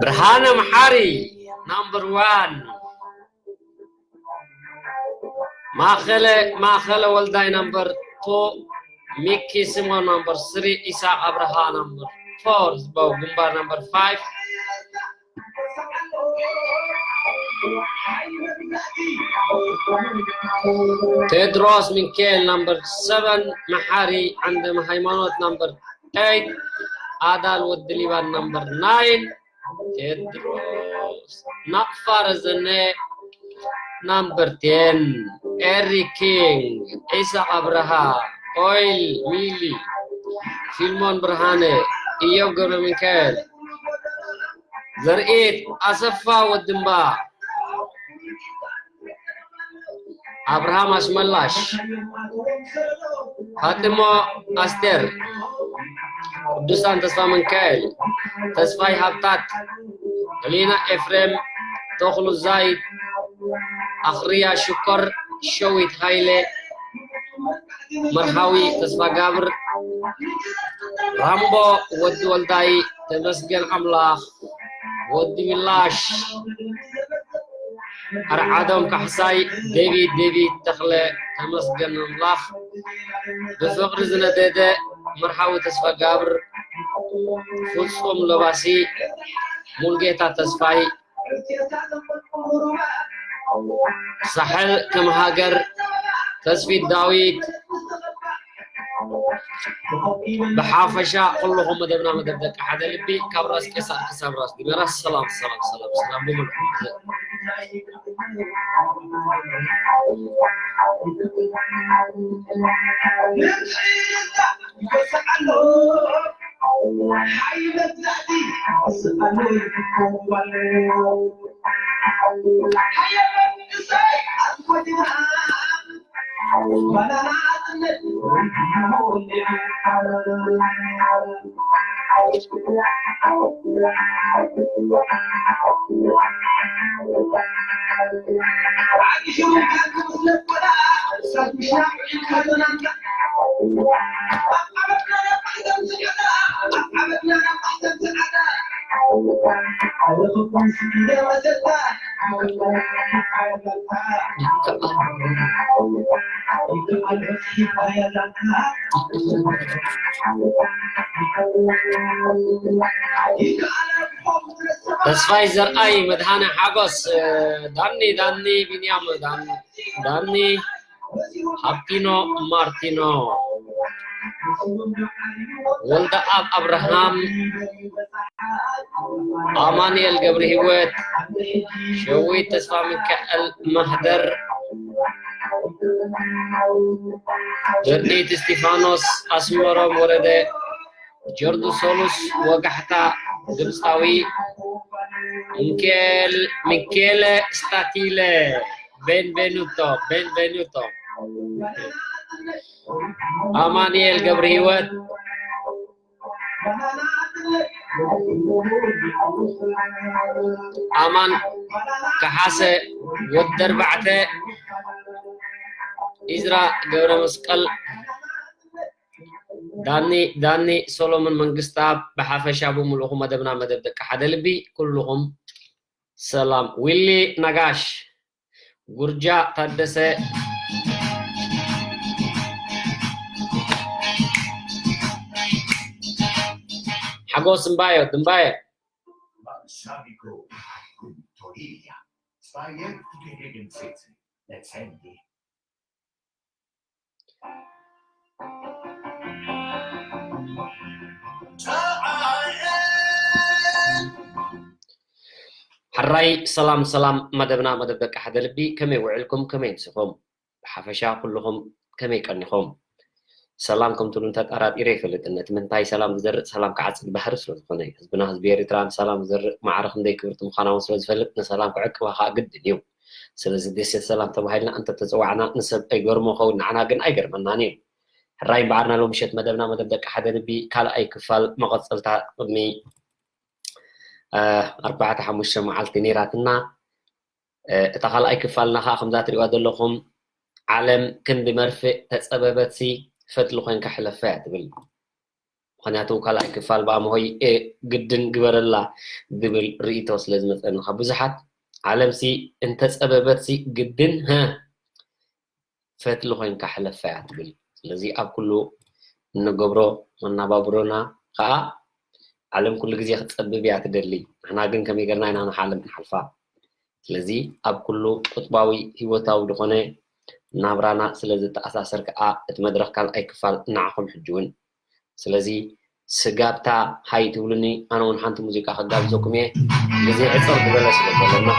ብርሃነ መሓሪ number one። ማእኸለ ማእኸለ ወልዳይ number two። ሚኪ ስሞን number three። ኢሳቅ ኣብርሃ number four። ህዝባዊ ግንባር number five። ቴድሮስ ሚካኤል number seven። መሓሪ ዓንደም ሃይማኖት number eight። ኣዳል ወዲ ሊባን number nine። ቴድሮስ ናቕፋ ረዘነ number ten። ኤሪ ኪንግ። ኢሳቅ ኣብርሃ። ኦይል ሚሊ። ፊልሞን ብርሃነ። ኢዮብ ገብረ ሚካኤል። ዘርኢት ኣሰፋ ወድምባ። ኣብርሃም ኣስመላሽ። ፋጥሞ ኣስቴር። ቅዱሳን ተስፋ ሚካኤል። ተስፋይ ሃብታት። ህሊና ኤፍሬም። ተኽሉ ዛይድ። ኣኽርያ ሽኮር። ሸዊት ሃይለ። መርሃዊ ተስፋ ጋብር። ራምቦ ወዲ ወልዳይ። ተመስገን ኣምላኽ። ወዲ ምላሽ። ኣርዓዶም ካሕሳይ። ዴቪድ ዴቪድ ተኽለ። ተመስገን ኣምላኽ። ብፍቕሪ ዝነደደ። መርሃዊ ተስፋ ጋብር። ፍጹም ለባሲ። ሙልጌታ ተስፋይ። ሳሕል ከም ሃገር። ተስፊት ዳዊት። ብሓፈሻ ኩልኹም መደብና መደብ ደቂ ሓደ ልቢ፣ ካብ ራስ ቄሳር ክሳብ ራስ ዲመራ። ሰላም ሰላም ሰላም ሰላም ብምሉእ። ተስፋይ ዘርኣይ፣ መድሃነ ሓጎስ፣ ዳኒ፣ ዳኒ፣ ቢንያም፣ ዳኒ፣ ዳኒ፣ ሃብቲኖ፣ ማርቲኖ፣ ወልደኣብ ኣብርሃም፣ ኣማኑኤል ገብረሂወት፣ ሸዊት ተስፋሚካኤል፣ ማህደር፣ ዘርኢት እስጢፋኖስ፣ ኣስመሮም ወረደ፣ ጀርዱ ሶሉስ፣ ወጋሕታ፣ ግብፃዊ፣ ሚካኤል፣ ሚኬለ ስታቲለ፣ ቤንቬኑቶ፣ ቤንቬኑቶ፣ ኣማኑኤል ገብረሂወት፣ ኣማን ከሓሰ፣ ወዲ ኣርባዕተ፣ ኢዝራ ገብረ መስቀል፣ ዳኒ፣ ዳኒ፣ ሶሎሞን መንግስተኣብ፣ ብሓፈሻ ብምልኡኹም መደብና መደብ ደቂ ሓደ ልቢ፣ ኩልኹም ሰላም። ዊሊ ነጋሽ፣ ጉርጃ ታደሰ፣ ሓጎስ እምባየ፣ ድምባየ። ሕራይ ሰላም ሰላም፣ መደብና መደብ ደቂ ሓደ ልቢ፣ ከመይ ውዕልኩም፣ ከመይ ኣምሲኹም? ብሓፈሻ ኩልኹም ከመይ ቀኒኹም? ሰላም ከም ትብሉ እንተጠራጢረ ኣይፈልጥን። ነቲ ምንታይ ሰላም ዝዘርእ ሰላም ክዓጽድ ባህሪ ስለ ዝኾነ፣ ህዝብና ህዝቢ ኤርትራ ንሰላም ዝዘርእ ማዕረ ክንደይ ክብርቲ ምዃና እውን ስለ ዝፈልጥ፣ ንሰላም ክዕቅባ ከኣ ግድን እዩ። ስለዚ ደሴት ሰላም ተባሂልና እንተተፀዋዕና ንሰብ ኣይገርሞ ኸውን፣ ንዓና ግን ኣይገርመናን እዩ። ሕራይ እምበኣር፣ ናሎም ምሸት መደብና፣ መደብ ደቂ ሓደ ልቢ ካልኣይ ክፋል መቐጸልታ ቅድሚ ኣርባዕተ ሓሙሽተ መዓልቲ ነይራትና። እታ ካልኣይ ክፋልና ከዓ ከምዛ ትሪእዋ ዘለኹም፣ ዓለም ክንዲ መርፍእ ተጸበበትሲ ፈትሊ ኮይንካ ሕለፋ እያ ትብል። ምኽንያቱ ካልኣይ ክፋል ብኣምሆይ ግድን ግበረላ ዝብል ርእይቶ ስለ ዝመፀኒ ካብ ብዙሓት፣ ዓለምሲ እንተፀበበትሲ ግድን ፈትሊ ኮይንካ ሕለፋ እያ ትብል። ስለዚ ኣብ ኩሉ እንገብሮ መናባብሮና ከዓ ዓለም ኩሉ ግዜ ክትፀብብ እያ ትደሊ። ንሕና ግን ከመይ ገርና ኢና ንዓለም ንሓልፋ? ስለዚ ኣብ ኩሉ ቁጥባዊ ህይወታዊ ዝኾነ ናብራና ስለ ዝተኣሳሰር ከዓ እቲ መድረኽ ካልኣይ ክፋል ንዓኹም ሕጂ እውን። ስለዚ ስጋብታ ሃይ ትብሉኒ፣ ኣነ እውን ሓንቲ ሙዚቃ ከጋብዘኩም እየ። ግዜ ዕፅር ዝበለ ስለ ዘለና።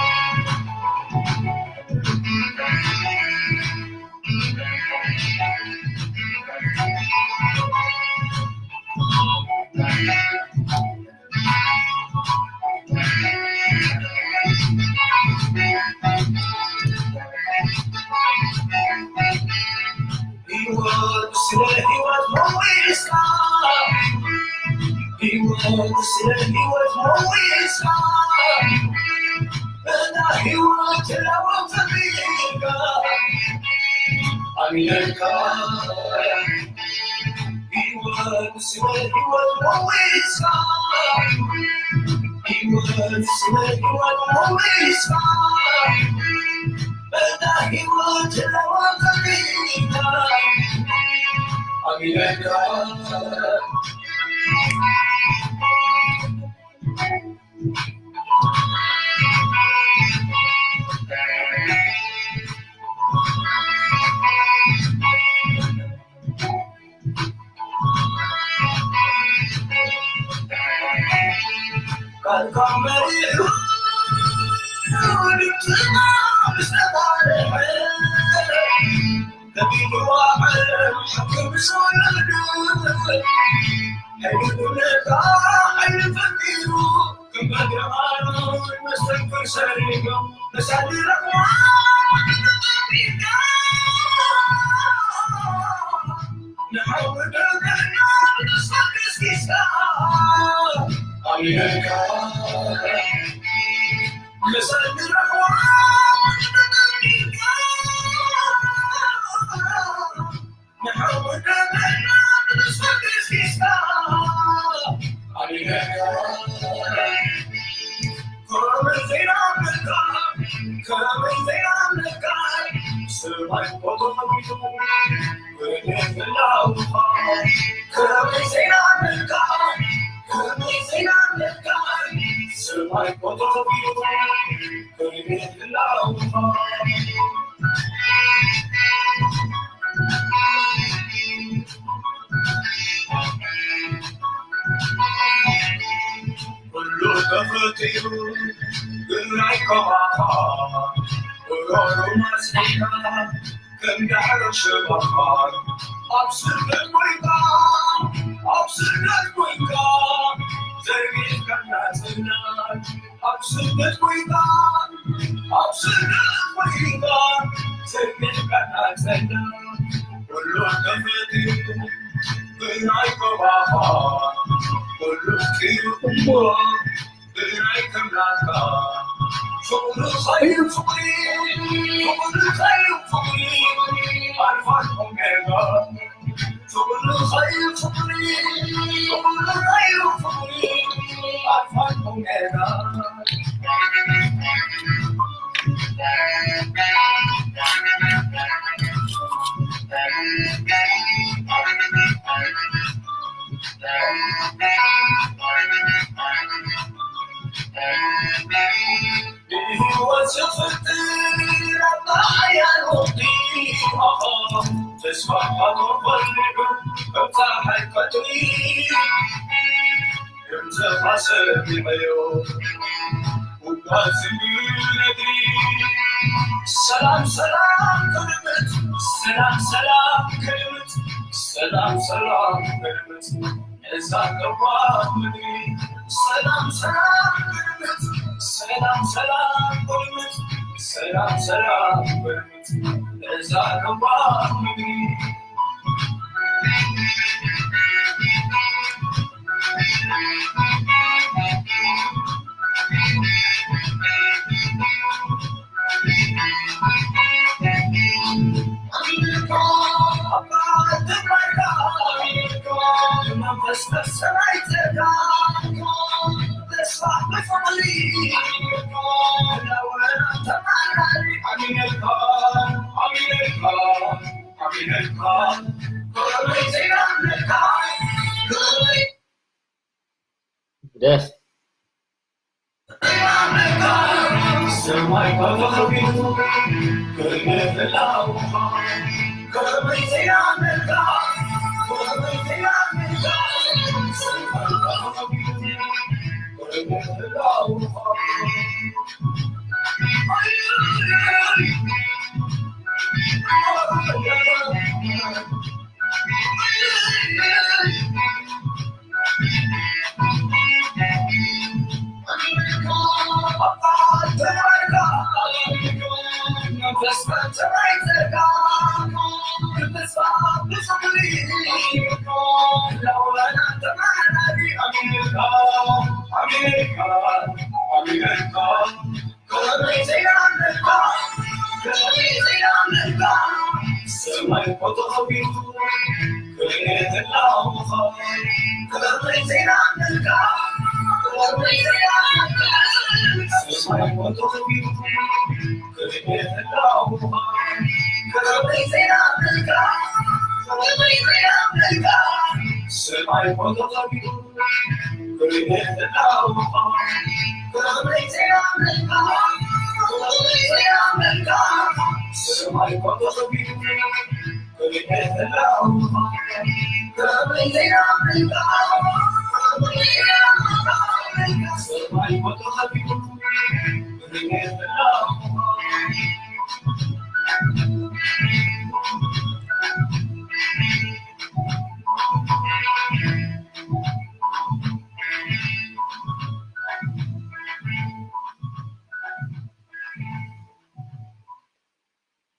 ሰላም ሰላም በሉት እዛ ለዋህ ምድሪ። ደስ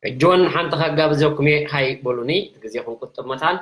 ሕጂ እውን ሓንቲ ከጋብዘኩም እየ፣ ሃይ በሉኒ፣ እቲ ግዜኹም ቁጥብ መታን።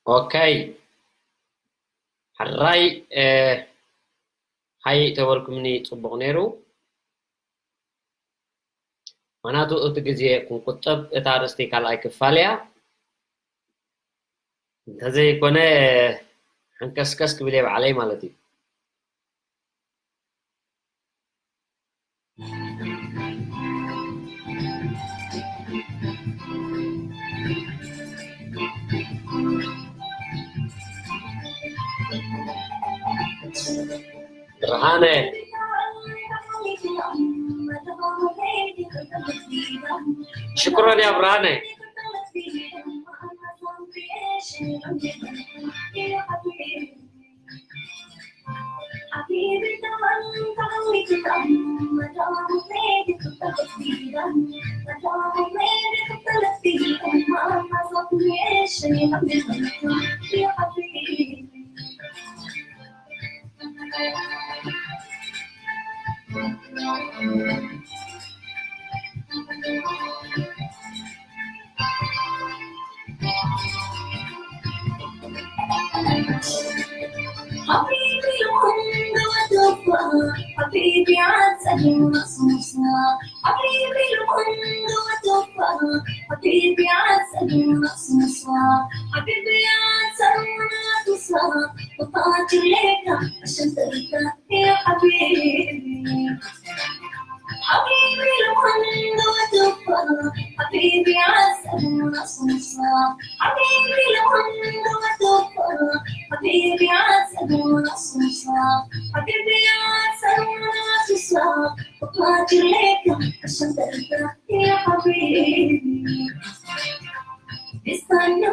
ኦኬ፣ ሕራይ፣ እ፣ ሃይ ተበልኩምኒ ጽቡቕ ነይሩ። ምኽንያቱ እቲ ግዜ ክንቁጠብ፣ እታ ኣርእስቲ ካልኣይ ክፋል እያ። እንተዘይኮነ፣ ሓንከስከስ ክብል እየ ባዕለይ ማለት እዩ። ብርሃነ። ሽክሮን ያ ብርሃነ። حبيبي لو عنده وفا، حبيبي عسل مصمصة. حبيبي لو عنده وفا، حبيبي عسل مصمصة. حبيبي عسل مصمصة. بطاقة ليك عشان ترتاح يا حبيبي. حبيبي لو عنده وفا، حبيبي عسل مصمصة. حبيبي لو عنده وفا، حبيبي عسل مصمصة. حبيبي عسل مصمصة. بطاقة ليك عشان ترتاح يا حبيبي. استنى،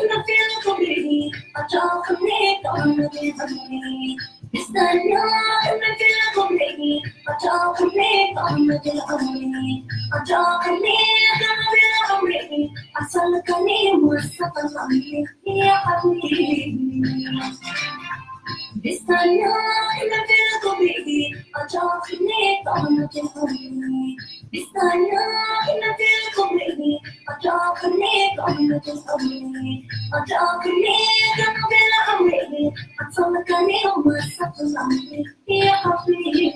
أنا في الكوبري، أجاك مني، أنا في الكوبري. استنى، أنا في الكوبري، أجاك مني، أنا في الكوبري. أجاك مني، أنا في الكوبري. أصل كلمة سطر عمري يا حبيبي. استنى، أنا في الكوبري، أجاك مني، أنا في الكوبري. استنى، أنا في الكوبري، أجاك مني، أنا في الكوبري. أجاك مني، أنا في الكوبري. أصل كلمة سطر عمري يا حبيبي.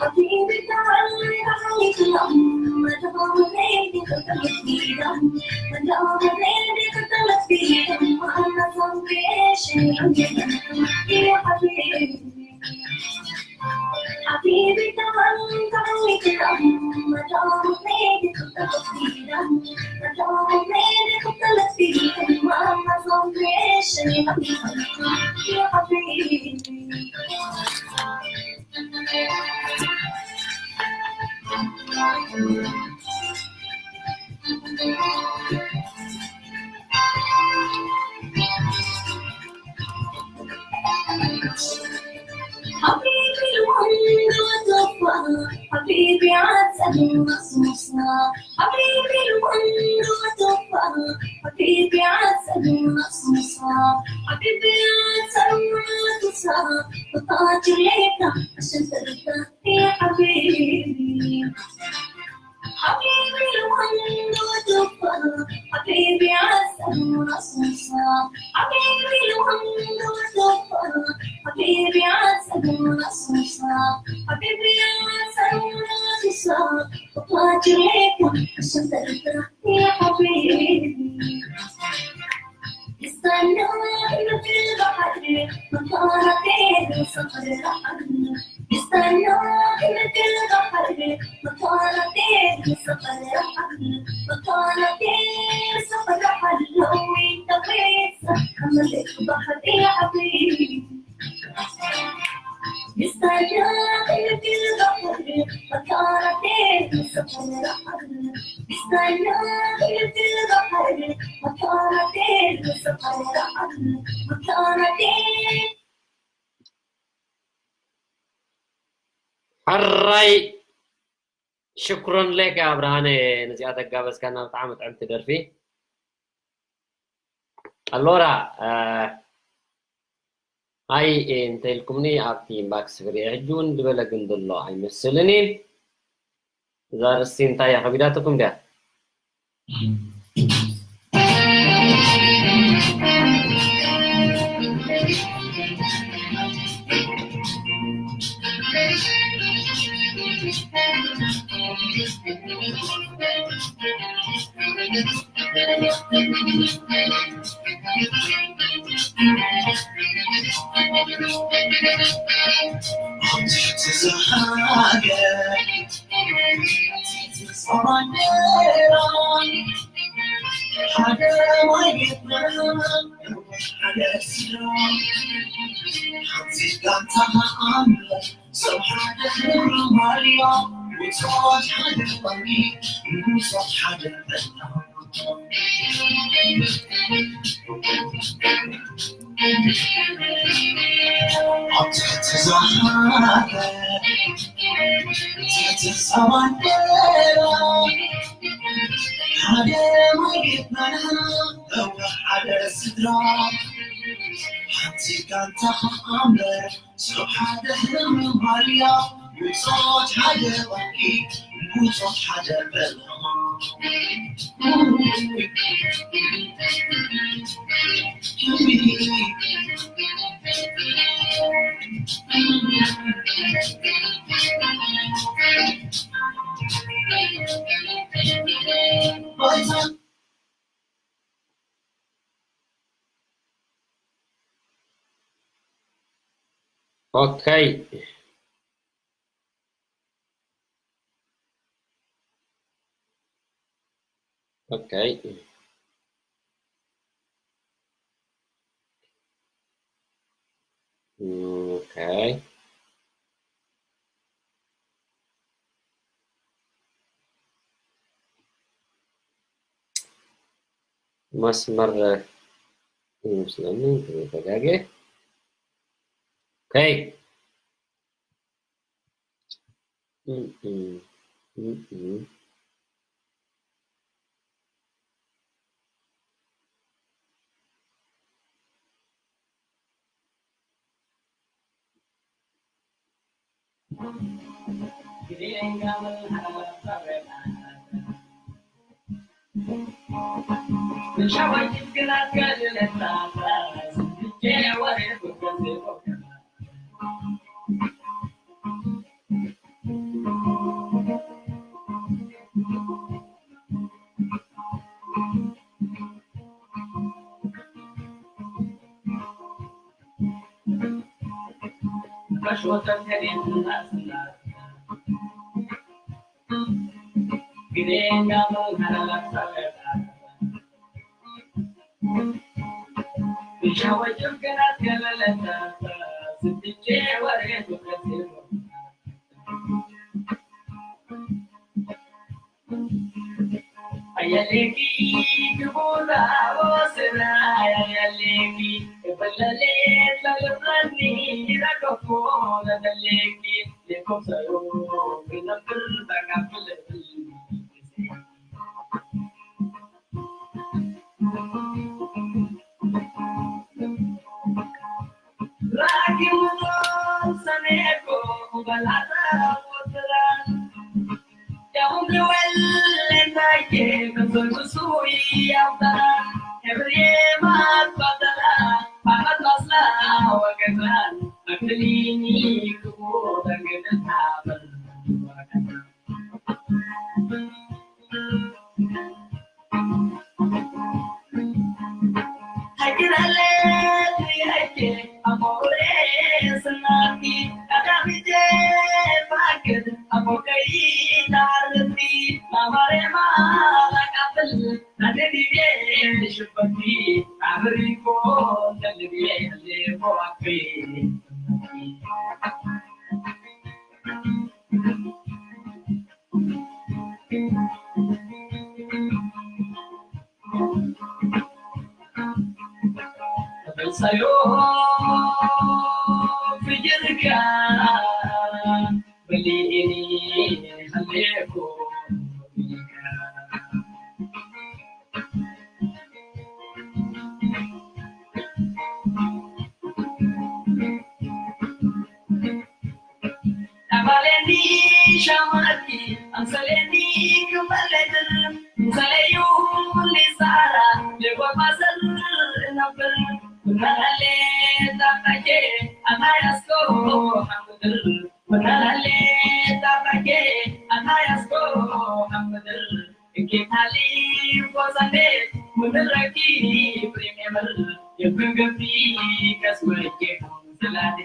حبيبي تعال، تعال، تعال، ما دام ليلي قتلت بيدم، ما دام ليلي قتلت بيدم، أنا صبري شيء يا حبيبي. حبيبي تعال، تعال، تعال، ما دام ليلي قتلت بيدم، ما دام ليلي قتلت بيدم، أنا صبري شيء يا حبيبي. حبيبي لو عنده وفا، حبيبي عسل مصمصة. حبيبي لو عنده وفا، حبيبي عسل مصمصة. حبيبي عسل مصمصة. بطاقة ليك عشان ترتاح يا حبيبي. حبيبي لو عنده وفا، حبيبي عسل مصمصة. حبيبي لو عنده وفا، حبيبي عسل مصمصة. حبيبي عسل مصمصة. بطاقة ليك عشان ترتاح يا حبيبي. استنى في البحر، مطارتين صخر رحل. استنى في البحر، مطارتين صخر رحل. مطارتين صخر رحل، لو انت كويس، خليك بحر يا حبيبي. استنى في البحر، مطارتين صخر رحل. استنى في البحر، مطارتين صخر رحل. مطارتين. ሕራይ ሽኩረን ለካ ብርሃነ፣ ነዚኣ ተጋበዝካና፣ ብጣዕሚ ጥዕምቲ ደርፊ። ኣሎራ፣ እ፣ ሃይ እንተ ኢልኩምኒ ኣብቲ ኢንባክስ ክርኢ፣ ሕጂ እውን ዝበለ ግን ዘሎ ኣይመስልን እዩ። እዛ ርእሲ እንታይ እያ ከቢዳትኩም ድያ? ኦኬ። ኦኬ። ኦኬ። መስመር ይመስለኒ ተጋጌ። ኦኬ። ሰሌኒ ሻማቲ ኣምሰሌኒ ክመለድር እንሰለዩ ሊሳራ ለጎባሰል ነብር ምናለ ጣቃቼ ኣታያስኮ ሓምድር ምናለ ጣቃቼ ኣታያስኮ ሓምድር እኬታሊ ቦዛኔ ምድረኪ ፕሪሚየር የብገቢ ከስመርኬ ስላቴ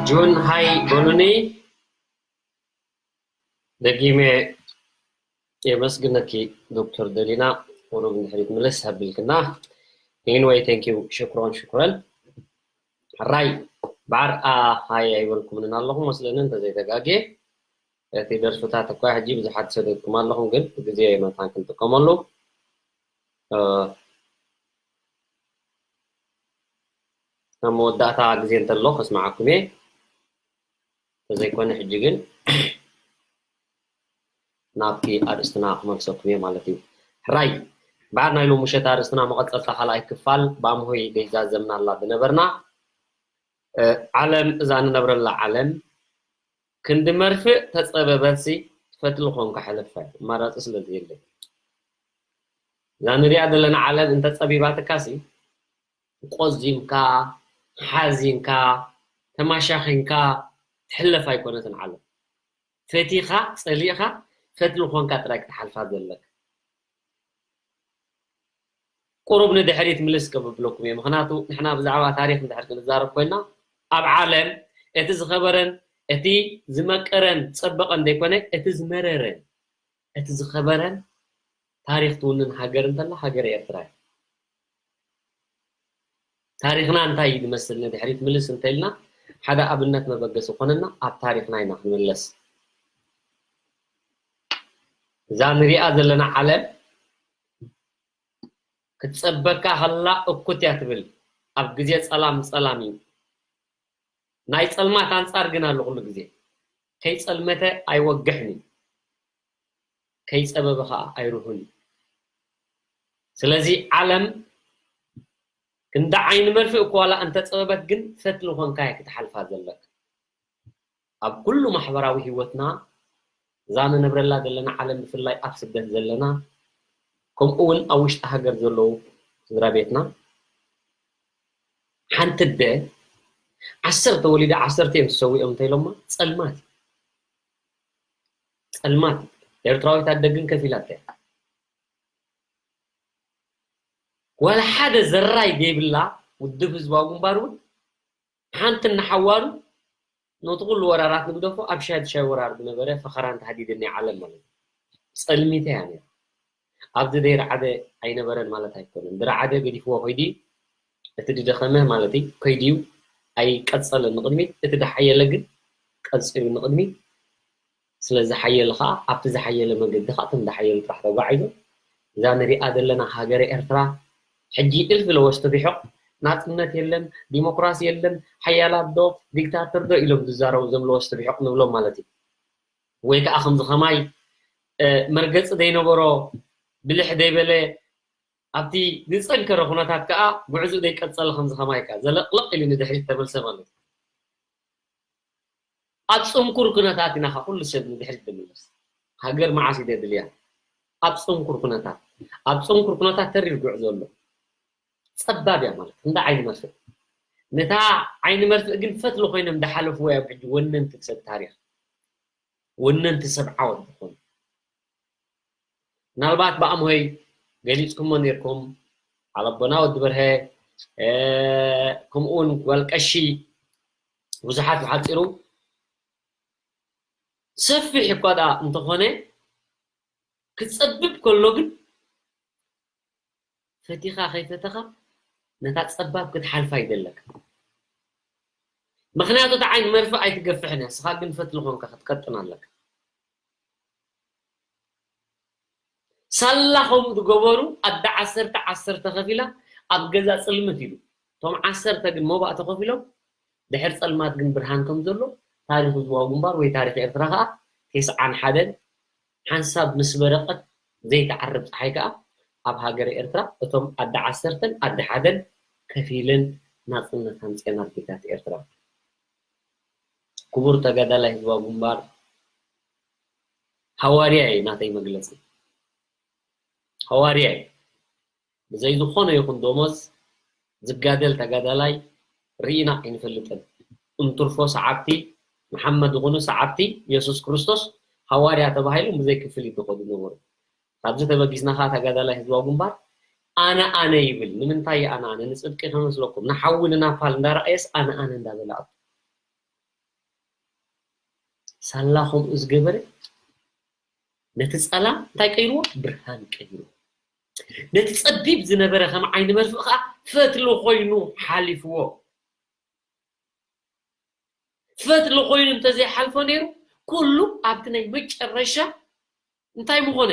ጆን ሃይ በሉኒ። ደጊመ የመስግነኪ ዶክተር ደሊና፣ ቁሩብ ንድሕሪት ምልስ ኣቢልክና። Anyway, thank you፣ ሽክሮን ሽክሮን። ሕራይ በዓር፣ ሃይ ኣይበልኩምን ኣለኹም መስለኒ እንተዘይተጋግየ። እቲ ደርፍታት እኳ ሕጂ ብዙሓት ሰደድኩም ኣለኹም፣ ግን ግዜ መታን ክንጥቀመሉ። ኣብ መወዳእታ ግዜ እንተሎ ከስምዓኩም እየ። ተዘይኮነ ሕጂ ግን ናብቲ ኣርእስትና ክመልሰኩም እየ ማለት እዩ። ሕራይ በዓል ናይ ሎሚ ምሸት ኣርእስትና መቐጸልታ ካልኣይ ክፋል ባምሆይ ደይዛዘምና ኣላ ዝነበርና። ዓለም፣ እዛ ንነብረላ ዓለም ክንዲ መርፍእ ተጸበበትሲ ፈትሊ ኮንካ ሕለፋ፣ ኣማራጺ ስለ ዘየለ። እዛ ንሪኣ ዘለና ዓለም እንተጸቢባትካሲ ቆዚምካ፣ ሓዚንካ፣ ተማሻኺንካ ትሕለፍ ኣይኮነትን ዓለም። ፈቲኻ፣ ጸሊእኻ፣ ፈትሊ ኮንካ ጥራይ ክትሓልፋ ዘለካ። ቁሩብ ንድሕሪት ምልስ ከብብለኩም እየ። ምኽንያቱ ንሕና ብዛዕባ ታሪኽ እንድሕር ክንዛረብ ኮይና፣ ኣብ ዓለም እቲ ዝኸበረን እቲ ዝመቀረን ዝጸበቐን ዘይኮነ፣ እቲ ዝመረረን እቲ ዝኸበረን ታሪኽ ትውንን ሃገር እንተላ ሃገረ ኤርትራ እያ። ታሪኽና እንታይ እዩ ዝመስል ንድሕሪት ምልስ እንተኢልና ሓደ ኣብነት መበገሲ ኮነና ኣብ ታሪኽና ኢና ክንምለስ። እዛ ንሪኣ ዘለና ዓለም ክትጸበካ ከላ እኩት እያ ትብል። ኣብ ግዜ ጸላም ጸላም እዩ። ናይ ጸልማት ኣንጻር ግን ኣሎ ኩሉ ግዜ። ከይጸልመተ ኣይወግሕን እዩ። ከይጸበበ ኸኣ ኣይርሁን እዩ። ስለዚ ዓለም ክንዲ ዓይኒ መርፍእ እኳ ዋላ እንተጸበበት ግን ፈትሊ ኾንካ እያ ክትሓልፋ ዘለካ። ኣብ ኩሉ ማሕበራዊ ህይወትና እዛ ንነብረላ ዘለና ዓለም ብፍላይ ኣብ ስደት ዘለና ከምኡ እውን ኣብ ውሽጢ ሃገር ዘለዉ ስድራ ቤትና ሓንቲ ኣደ ዓሰርተ ወሊዳ ዓሰርተ እዮም ዝሰውኦም እንተኢሎማ ጸልማት እዩ። ጸልማት እዩ። ኤርትራዊት ኣደ ግን ከፊላታ እያ። ዋላ ሓደ ዘራይ ዘይብላ ውድብ ህዝባዊ ግንባር እውን ሓንቲ ንሓዋሩ ነቲ ኩሉ ወራራት ንግደፎ ኣብ ሻይ ሻይ ወራር ዝነበረ ፈኸራን ተሃዲድን ናይ ዓለም ማለት እዩ። ጸልሚተ እያ ነይራ። ኣብዚ ዘይረዓደ ኣይነበረን ማለት ኣይኮነን። ዝረዓደ ገዲፍዎ ኮይዲ እቲ ዝደኸመ ማለት እዩ ከይድዩ ኣይቀጸለን ንቕድሚት፣ እቲ ዝሓየለ ግን ቀጺሉ ንቕድሚት። ስለ ዝሓየለ ኸዓ ኣብቲ ዝሓየለ መገዲ ኸዓ እቶም ዝሓየሉ ጥራሕ ተጓዒዞም። እዛ ንሪኣ ዘለና ሃገረ ኤርትራ ሕጂ እልፊ ለወስቲ ርሑቕ ናጽነት የለን፣ ዲሞክራሲ የለን፣ ሓያላት ዶ ዲክታተር ዶ ኢሎም ዝዛረቡ ዘለዉ ወስቲ ርሑቕ ንብሎም ማለት እዩ። ወይ ከዓ ከምዚ ኸማይ መርገፂ ዘይነበሮ ብልሕ ዘይበለ ኣብቲ ዝጸንከረ ኩነታት ከኣ ጉዕዞ ዘይቀጸለ ከምዚ ከማይ ከኣ ዘለቕለቕ ኢሉ ንድሕሪት ተመልሰ ማለት እዩ። ኣብ ጽንኩር ኩነታት ኢና ከኣ ኩሉ ሰብ ንድሕሪት ዝምለስ። ሃገር መዓስ እዩ ደድልያ? ኣብ ጽንኩር ኩነታት። ኣብ ጽንኩር ኩነታት ተሪር ጉዕዞ ኣሎ። ጸባብ እያ ማለት እንዳ ዓይኒ መርፍእ። ነታ ዓይኒ መርፍእ ግን ፈትሊ ኮይኖም ዝሓለፍዎ እዮም ሕጂ ወነንቲ ሰብ ታሪኽ። ወነንቲ ሰብ ዓወት ዝኾኑ። ምናልባት ብኣምሆይ ገሊጽኩሞ ነይርኩም፣ ዓለቦና ወዲ በርሀ፣ እ፣ ከምኡ እውን ጓል ቀሺ፣ ብዙሓት ብሓጺሩ ሰፊሕ እኳ ደኣ እንተኾነ፣ ክጸብብ ከሎ ግን ፈቲኻ ከይፈተኻ ነታ ጸባብ ክትሓልፋ ይደለካ። ምኽንያቱ እታ ዓይኒ መርፍእ ኣይትገፍሕን እያ፣ ንስኻ ግን ፈትሊ ኾንካ ክትቀጥን ኣለካ። ሳላ ከምኡ ዝገበሩ ኣደ ዓሰርተ ዓሰርተ ከፊላ ኣብ ገዛ ጽልምት ኢሉ። እቶም ዓሰርተ ግን ሞባእ ተኸፊሎም ድሕር ጸልማት ግን ብርሃን ከም ዘሎ ታሪኽ ህዝባዊ ግንባር ወይ ታሪኽ ኤርትራ ከኣ ተስዓን ሓደን ሓንሳብ ምስ በረቐት ዘይትዓርብ ጸሓይ ከኣ ኣብ ሃገረ ኤርትራ እቶም ኣደ ዓሰርተን ኣደ ሓደን ከፊለን ናጽነት ኣምጺአን ኣዴታት ኤርትራ። ክቡር ተጋዳላይ ህዝባዊ ግንባር፣ ሃዋርያ እዩ ናተይ መግለጺ። ሃዋርያ እዩ። ብዘይ ዝኾነ ይኹን ደሞዝ ዝጋደል ተጋዳላይ ርኢና ኣይንፈልጥን። እንትርፎ ሰዓብቲ መሓመድ ይኹኑ ሰዓብቲ የሱስ ክርስቶስ ሃዋርያ ተባሂሎም ብዘይ ክፍሊት ዝኸዱ ነበሩ። ካብዚ ተበጊስና ኸዓ ተጋዳላይ ህዝባዊ ግንባር ኣነ ኣነ ይብል። ንምንታይ ኣነ ኣነ? ንጽድቂ ከመስለኩም፣ ንሓዊ ንናፓል እንዳረኣየስ ኣነ ኣነ እንዳበለ ኣቱ። ሳላ ከምኡ ዝገበረ ነቲ ጸላም እንታይ ቀይርዎ? ብርሃን ቀይርዎ። ነቲ ጸቢብ ዝነበረ ከም ዓይኒ መርፍእ ኸዓ ፈትሊ ኮይኑ ሓሊፍዎ። ፈትሊ ኮይኑ እንተዘይሓልፎ ነይሩ፣ ኩሉ ኣብቲ ናይ መጨረሻ እንታይ ምኾነ?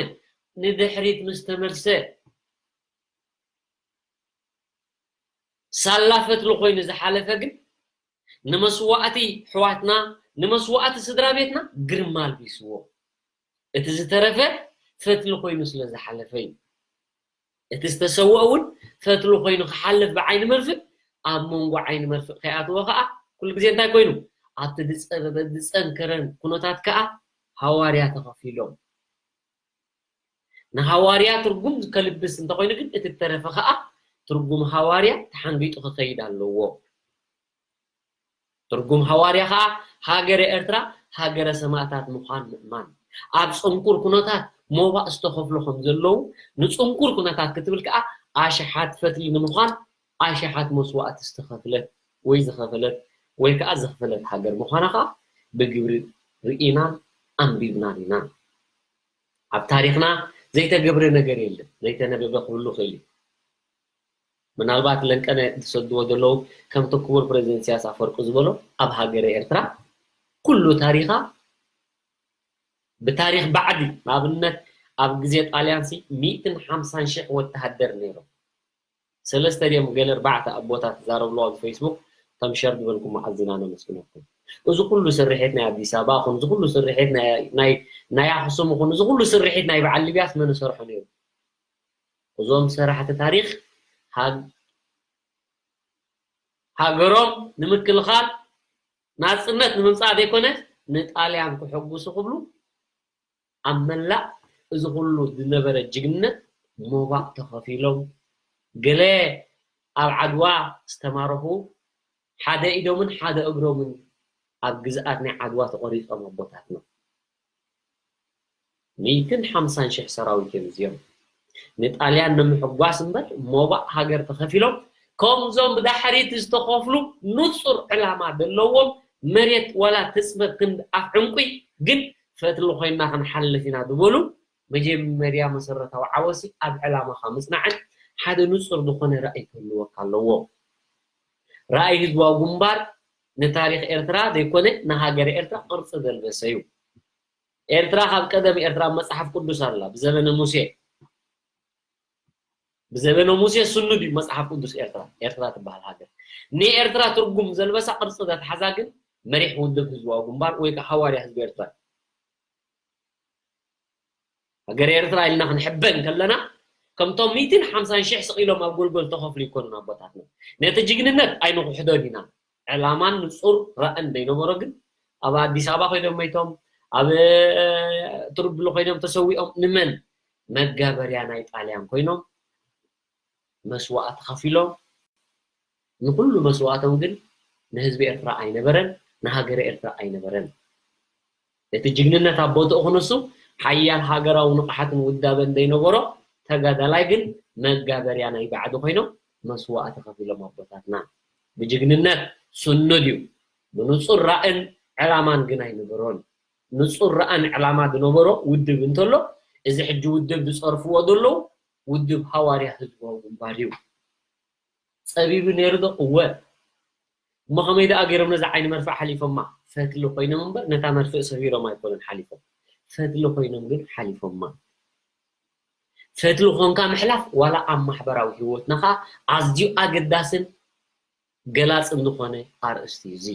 ንድሕሪት ምስ ተመልሰ። ሳላ ፈትሊ ኮይኑ ዝሓለፈ ግን ንመስዋእቲ ኣሕዋትና፣ ንመስዋእቲ ስድራ ቤትና ግርማ ኣልቢስዎ። እቲ ዝተረፈ ፈትሊ ኮይኑ ስለ ዝሓለፈ እዩ። እቲ ዝተሰወአ እውን ፈትሊ ኮይኑ ክሓልፍ ብዓይኒ መርፍእ፣ ኣብ መንጎ ዓይኒ መርፍእ ከይኣተወ ከኣ ኩሉ ግዜ እንታይ ኮይኑ? ኣብቲ ዝጸበበ ዝጸንከረን ኩነታት ከኣ ሃዋርያ ተኸፊሎም። ንሃዋርያ ትርጉም ከልብስ እንተኾይኑ ግን እቲ እተረፈ ከኣ ትርጉም ሃዋርያ ተሓንጊጡ ክኸይድ ኣለዎ። ትርጉም ሃዋርያ ከኣ ሃገረ ኤርትራ ሃገረ ሰማእታት ምዃን ምእማን። ኣብ ጽንኩር ኩነታት ሞባእ ዝተኸፍሉ ከም ዘለዉ ንጽንኩር ኩነታት ክትብል ከኣ ኣሽሓት ፈትሊ ንምዃን ኣሽሓት መስዋእቲ ዝተኸፍለት ወይ ዝኸፈለት ወይ ከኣ ዘኽፈለት ሃገር ምዃና ከኣ ብግብሪ ርኢናን ኣንቢብናን ኢና። ኣብ ታሪኽና ዘይተገብረ ነገር የለን። ዘይተነበበ ክህሉ ይኽእል እዩ። ምናልባት ለንቀነ ዝሰድዎ ዘለዉ ከምቲ ክቡር ፕረዚደንት ኢሳያስ ኣፈወርቂ ዝበሎ ኣብ ሃገረ ኤርትራ ኩሉ ታሪኻ ብታሪኽ ባዕዲ ንኣብነት ኣብ ግዜ ጣልያን ሲ ሚእትን ሓምሳን ሽሕ ወተሃደር ነይሮም። ሰለስተ ድዮም ገለ ኣርባዕተ ኣቦታት ዝዛረብሉ ኣብ ፌስቡክ ተምሸር ዝበልኩም ኣዝና ነመስግነኩም። እዚ ኩሉ ስርሒት ናይ ኣዲስ ኣበባ ኹን እዚ ኩሉ ስርሒት ናይ ናይ ናይ ኣኽሱም ኹን እዚ ኩሉ ስርሒት ናይ በዓል ሊብያስ መን ሰርሖ ነይሩ? እዞም ሰራሕቲ ታሪኽ ሃግ- ሃገሮም ንምክልኻል ናጽነት ንምምጻእ ዘይኮነ ንጣልያን ክሕጉሱ ክብሉ ኣብ መላእ እዚ ኩሉ ዝነበረ ጅግንነት ሞባእ ተኸፊሎም ገለ ኣብ ዓድዋ ዝተማረኹ ሓደ ኢዶምን ሓደ እግሮምን ኣብ ግዝኣት ናይ ዓድዋ ተቖሪጾም ኣቦታትና። ሚእትን ሓምሳን ሽሕ ሰራዊት እዮም እዚኦም። ንጣልያን ንምሕጓስ እምበር ሞባእ ሃገር ተኸፊሎም ከምዞም ብዳሕሪት ዝተኸፍሉ ንጹር ዕላማ ዘለዎም መሬት ዋላ ትጽበብ ክንዲ ኣፍ ዕንቁይ ግን ፈትሊ ኮይና ክንሓልፍ ኢና ዝበሉ መጀመርያ መሰረታዊ ዓወሲ ኣብ ዕላማኻ ምጽናዕን ሓደ ንጹር ዝኾነ ራእይ ክህልወካ ኣለዎ። ራእይ ህዝባዊ ግንባር ንታሪኽ ኤርትራ ዘይኮነ ንሃገረ ኤርትራ ቅርጺ ዘልበሰ እዩ። ኤርትራ ካብ ቀደም ኤርትራ ኣብ መጽሓፍ ቅዱስ ኣላ ብዘበነ ሙሴ ብዘበነ ሙሴ ስኑድ እዩ መጽሓፍ ቅዱስ ኤርትራ ኤርትራ ትበሃል ሃገር ንኤርትራ ትርጉም ዘልበሳ ቅርጺ ዘትሓዛ ግን መሪሕ ውድብ ህዝባዊ ግንባር ወይ ከዓ ሃዋርያ ህዝቢ ኤርትራ ሃገር ኤርትራ ኢልና ክንሕበን ከለና ከምቶም ሚእትን ሓምሳን ሽሕ ስቕ ኢሎም ኣብ ጎልጎል ተኸፍሉ ይኮኑን ኣቦታትና። ነቲ ጅግንነት ኣይንኽሕዶን ኢና። ዕላማን ንጹር ራእን ዘይነበሮ ግን ኣብ ኣዲስ ኣበባ ኮይኖም መይቶም፣ ኣብ ትርብሉ ኮይኖም ተሰዊኦም፣ ንመን መጋበርያ ናይ ጣልያን ኮይኖም መስዋእቲ ከፊሎም፣ ንኩሉ መስዋእቶም ግን ንህዝቢ ኤርትራ ኣይነበረን፣ ንሃገረ ኤርትራ ኣይነበረን። እቲ ጅግንነት ኣብ ቦትኡ ክንሱ ሓያል ሃገራዊ ንቕሓትን ውዳበን ዘይነበሮ ተጋዳላይ ግን መጋበርያ ናይ ባዕዲ ኮይኖም መስዋእቲ ከፊሎም ኣቦታትና። ብጅግንነት ስኑድ እዩ። ብንጹር ራእን ዕላማን ግን ኣይነበሮን። ንጹር ራእን ዕላማ ዝነበሮ ውድብ እንተሎ፣ እዚ ሕጂ ውድብ ዝጸርፍዎ ዘለዉ ውድብ ሃዋርያ ህዝባዊ ግንባር እዩ። ጸቢቡ ነይሩ ዶ? እወ። እሞ ከመይ ደኣ ገይሮም ነዛ ዓይኒ መርፍእ ሓሊፎማ? ፈትሊ ኮይኖም እምበር ነታ መርፍእ ሰቢሮም ኣይኮኑን ሓሊፎም። ፈትሊ ኮይኖም ግን ሓሊፎማ። ፈትሊ ኮንካ ምሕላፍ ዋላ ኣብ ማሕበራዊ ህይወትና ከኣ ኣዝዩ ኣገዳስን ገላጽን ዝኾነ ኣርእስቲ እዩ። እዚ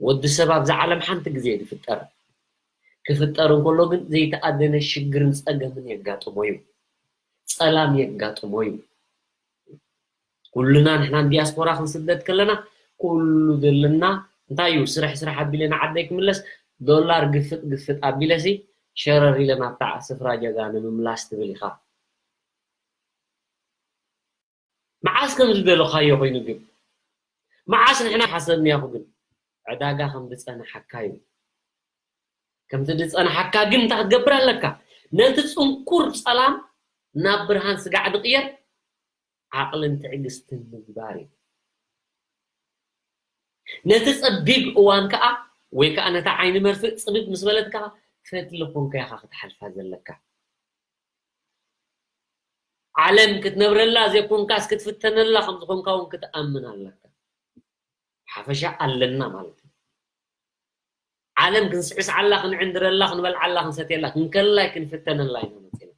ወዲ ሰብ ኣብዛ ዓለም ሓንቲ ግዜ እዩ ዝፍጠር። ክፍጠር እንከሎ ግን ዘይተኣደነ ሽግርን ጸገምን የጋጥሞ እዩ። ጸላም የጋጥሞ እዩ። ኩልና ንሕና ንዲያስፖራ ክንስደድ ከለና ኩሉ ዘለና እንታይ እዩ? ስራሕ ስራሕ ኣቢለ ንዓደይ ክምለስ ዶላር ግፍጥ ግፍጥ ኣቢለሲ ሸረር ኢለ ናብታ ስፍራ ጀጋ ንምምላስ ትብል ኢኻ። መዓስ ከም ዝደለኻዮ ኮይኑ ግን መዓስ ንሕና ሓሰብናዮ ግን ዕዳጋ ከም ዝጸንሓካ እዩ። ከምቲ ዝጸንሓካ ግን እንታይ ክትገብር ኣለካ? ነቲ ጽንኩር ጸላም ናብ ብርሃን ስጋዕ ዝቕየር ዓቕልን ትዕግስትን ምግባር እዩ። ነቲ ጸቢብ እዋን ከኣ ወይ ከኣ ነታ ዓይኒ መርፍእ ጽብብ ምስ በለት ከኣ ፈትሊ ኮንካ ኢኻ ክትሓልፋ ዘለካ። ዓለም ክትነብረላ ዘይኮንካስ ክትፍተነላ ከም ዝኾንካ እውን ክትኣምን ኣለካ። ሓፈሻ ኣለና ማለት እዩ። ዓለም ክንስዕስዓላ፣ ክንዕንድረላ፣ ክንበልዓላ፣ ክንሰትየላ፣ ክንከላይ፣ ክንፍተነላ ኢና መጺና።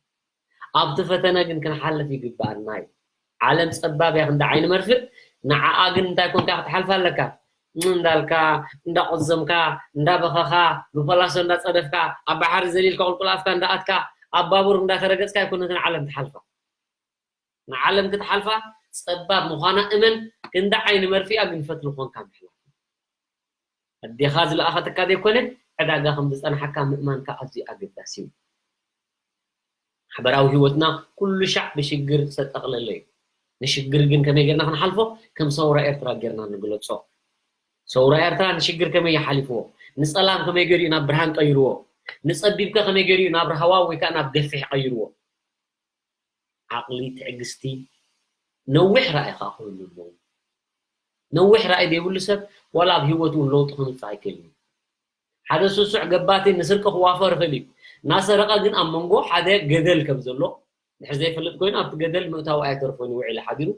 ኣብቲ ፈተነ ግን ክንሓልፍ ይግብኣና እዩ። ዓለም ጸባብ እያ ክንዲ ዓይኒ መርፍእ፣ ንዓኣ ግን እንታይ ኮንካ ክትሓልፋ ኣለካ? እንዳልካ፣ እንዳቆዘምካ፣ እንዳበኸኻ፣ ብፈላሶ እንዳጸደፍካ፣ ኣብ ባሕሪ ዘሊልካ ቁልቁል ኣፍካ እንዳኣትካ፣ ኣብ ባቡር እንዳተረገጽካ ኣይኮነትን ዓለም ትሓልፋ። ንዓለም ክትሓልፋ ጸባብ ምዃና እመን፣ ክንዲ ዓይኒ መርፍእያ ግን ፈትሊ ኮንካ ምሕላፍ። ኣዴኻ ዝለኣኸትካ ዘይኮነ፣ ዕዳጋ ከም ዝጸንሓካ ምእማንካ ኣዝዩ ኣገዳሲ እዩ። ማሕበራዊ ህይወትና ኩሉ ሻዕ ብሽግር ዝተጠቕለለ እዩ። ንሽግር ግን ከመይ ጌርና ክንሓልፎ? ከም ሰውራ ኤርትራ ጌርና ንግለጾ። ሰውራ ኤርትራ ንሽግር ከመይ ይሓሊፍዎ? ንጸላም ከመይ ገይሩ እዩ ናብ ብርሃን ቀይርዎ? ንጸቢብከ ከመይ ገይሩ እዩ ናብ ረሃዋ ወይ ከኣ ናብ ገፊሕ ቀይርዎ? ዓቕሊ፣ ትዕግስቲ፣ ነዊሕ ራእይ ከኣ ክህሉ ኣለዎ። ነዊሕ ራእይ ዘይብሉ ሰብ ዋላ ኣብ ህይወቱ እውን ለውጢ ከምጽእ ኣይክእልን እዩ። ሓደ ስሱዕ ገባቲ ንስርቂ ክዋፈር ይኽእል እዩ። እናሰረቐ ግን ኣብ መንጎ ሓደ ገደል ከም ዘሎ ድሕር ዘይፈልጥ ኮይኑ ኣብቲ ገደል ምእታው ኣይተርፎን እዩ ውዒሉ ሓዲሩ።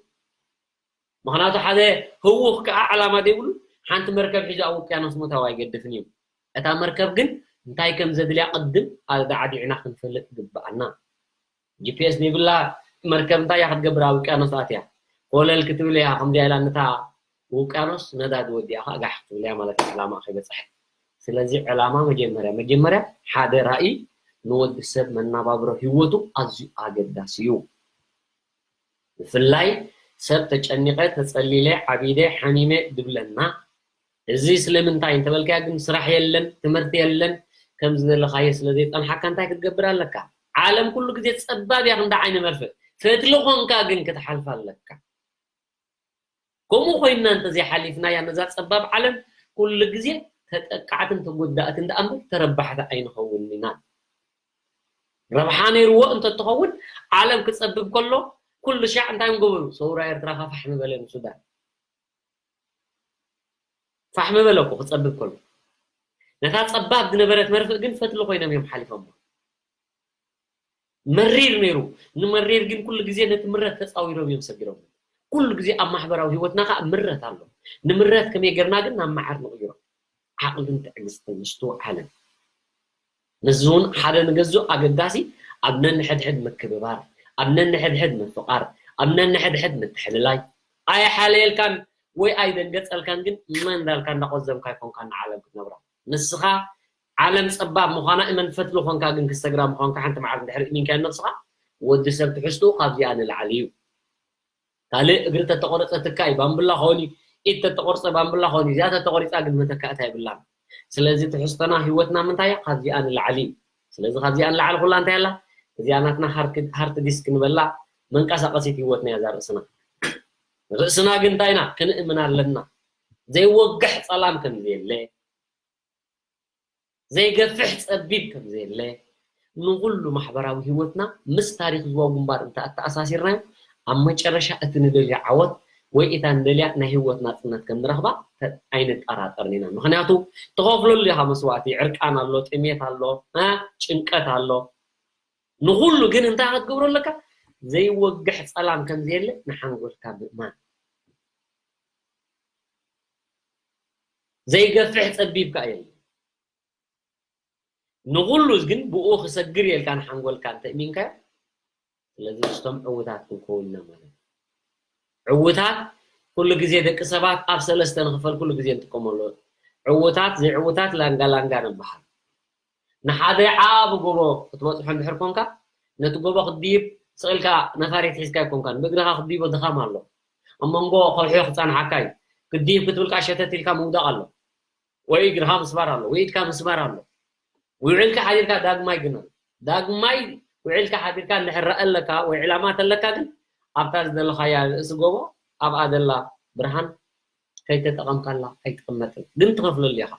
ምኽንያቱ ሓደ ህዉኽ ከኣ ዕላማ ዘይብሉ ሓንቲ መርከብ ሒዙ ኣብ ውቅያኖስ ምእታው ኣይገድፍን እዩ። እታ መርከብ ግን እንታይ ከም ዘድልያ ቅድም ኣዳዕዲዕና ክንፈልጥ ይግብኣና። ጂ ፒ ኤስ ዘይብላ መርከብ እንታይ እያ ክትገብር ኣብ ውቅያኖስ ኣትያ? ኮለል ክትብል እያ፣ ከምዚኣ ኢላ ነታ ውቅያኖስ ነዳዲ ወዲኣ ከኣ ጋሕ ክትብል እያ ማለት እዩ፣ ዕላማ ከይበጽሐት። ስለዚ ዕላማ መጀመርያ፣ መጀመርያ ሓደ ራእይ ንወዲ ሰብ መነባብሮ ህይወቱ ኣዝዩ ኣገዳሲ እዩ። ብፍላይ ሰብ ተጨኒቐ፣ ተጸሊለ፣ ዓቢደ፣ ሓሚመ ድብለና። እዚ ስለምንታይ እንተበልካዮ ግን ስራሕ የለን፣ ትምህርቲ የለን፣ ከም ዝደለኻዮ ስለ ዘይጸንሓካ እንታይ ክትገብር ኣለካ? ዓለም ኩሉ ግዜ ጸባብ እያ ክንዲ ዓይኒ መርፍእ። ፈትሊ ኾንካ ግን ክትሓልፋ ኣለካ። ከምኡ ኮይንና እንተዘይሓሊፍናያ ነዛ ጸባብ ዓለም ኩሉ ግዜ ተጠቃዕትን ተጎዳእትን ደኣ እምበር ተረባሕቲ ኣይንኸውንን ኢና። ረብሓ ነይርዎ እንተትኸውን ዓለም ክጸብብ ከሎ ኩሉ ሻዕ እንታይ ምገበሩ? ሰውራ ኤርትራ ከ ፋሕ ምበለ ንሱዳን። ፋሕ ምበለ እኮ ክጸብብ ከሎ። ነታ ጸባብ ዝነበረት መርፍእ ግን ፈትሊ ኮይኖም እዮም ሓሊፎሞ። መሪር ነይሩ። ንመሪር ግን ኩሉ ግዜ ነቲ ምረት ተጻዊሮም እዮም ሰጊሮም። ኩሉ ግዜ ኣብ ማሕበራዊ ህይወትና ከኣ ምረት ኣሎ። ንምረት ከመይ ጌርና ግን ናብ መዓር ንቕይሮ? ዓቕልን ትዕግስትን ምስትውዓልን። ነዚ እውን ሓደ ንገዝኡ ኣገዳሲ ኣብ ነንሕድሕድ ምክብባር፣ ኣብ ነንሕድሕድ ምፍቓር፣ ኣብ ነንሕድሕድ ምትሕልላይ። ኣይሓለየልካን ወይ ኣይደንገጸልካን ግን መን እንዳልካ እንዳቆዘምካ ኣይኮንካን ንዓለም ክትነብራ። ንስኻ ዓለም ጸባብ ምዃና እመን ፈትሊ ኾንካ ግን ክሰግራ ምዃንካ ሓንቲ መዓልቲ እንድሕር እሚንካዮ ነብስኻ ወዲ ሰብ ትሕዝትኡ ካብዚኣ ንላዕሊ እዩ። ካልእ እግሪ ተተቆረፀ ትካ እዩ፣ ባምብላ ኾን እዩ፣ ኢድ ተተቆርፀ ባምብላ ኾን እዩ። እዚኣ ተተቆሪፃ ግን መተካእታ የብላን። ስለዚ ትሕዝቶና ህይወትና ምንታይ እያ? ካብዚኣ ንላዕሊ እዩ። ስለዚ ካብዚኣ ንላዕሊ ኩላ እንታይ ኣላ? እዚኣ ናትና ሃርድ ዲስክ ንበላ መንቀሳቀሲት ህይወትና እያ እዛ ርእስና። ርእስና ግን እንታይ ኢና? ክንእምን ኣለና። ዘይወግሕ ጸላም ከም ዘየለ፣ ዘይገፍሕ ጸቢብ ከም ዘየለ፣ ንኹሉ ማሕበራዊ ህይወትና ምስ ታሪኽ ዞባ ግንባር እንተ ኣተኣሳሲርናዮ፣ ኣብ መጨረሻ እቲ ንደልዮ ዓወት ወይ እታ ንደልያ ናይ ህይወት ናጽነት ከም ንረኽባ ተ-፣ ኣይንጠራጠርን ኢና። ምኽንያቱ ትኸፍለሉ ኢኻ መስዋእቲ፣ ዕርቃን ኣሎ፣ ጥሜት ኣሎ፣ እ፣ ጭንቀት ኣሎ። ንኹሉ ግን እንታይ ክትገብሮ ኣለካ? ዘይወግሕ ጸላም ከም ዘየለ ንሓንጎልካ ምእማን። ዘይገፍሕ ጸቢብ ከኣ የለን። ንኹሉ ግን ብኡ ክሰግር እየ ኢልካ ንሓንጎልካ እንተ እሚንካዮ፣ ስለዚ ምስቶም ዕዉታት ክንከውን ኢና ማለት እዩ። ዕዉታት ኩሉ ግዜ ደቂ ሰባት ኣብ ሰለስተ ንኽፈል ኩሉ ግዜ ንጥቀመሉ። ዕዉታት፣ ዘይዕዉታት፣ ላንጋ ላንጋ ንበሃል። ንሓደ ዓቢ ጎቦ ክትበጽሖ እንድሕር ኮንካ፣ ነቲ ጎቦ ክትድይብ ስቕ ኢልካ ነፋሪት ሒዝካ ኣይኮንካን፣ ብእግርኻ ክትድይቦ ድኻም ኣሎ። ኣብ መንጎ ከውሒ ክጸንሓካ እዩ። ክትድይብ ክትብል ከኣ ሸተት ኢልካ ምውዳቕ ኣሎ። ወይ እግርኻ ምስባር ኣሎ፣ ወይ ኢድካ ምስባር ኣሎ። ውዒልካ ሓዲርካ ዳግማይ ግን ኣሎ። ዳግማይ ውዒልካ ሓዲርካ እንድሕር ረኣ ኣለካ ወይ ዕላማ ተለካ ግን ኣብታ ዝደለኻያ ርእሲ ጎቦ ኣብኣ ዘላ ብርሃን ከይተጠቐምካላ ኣይትቕመጥን። ግን ትኸፍለሉ ኢኻ።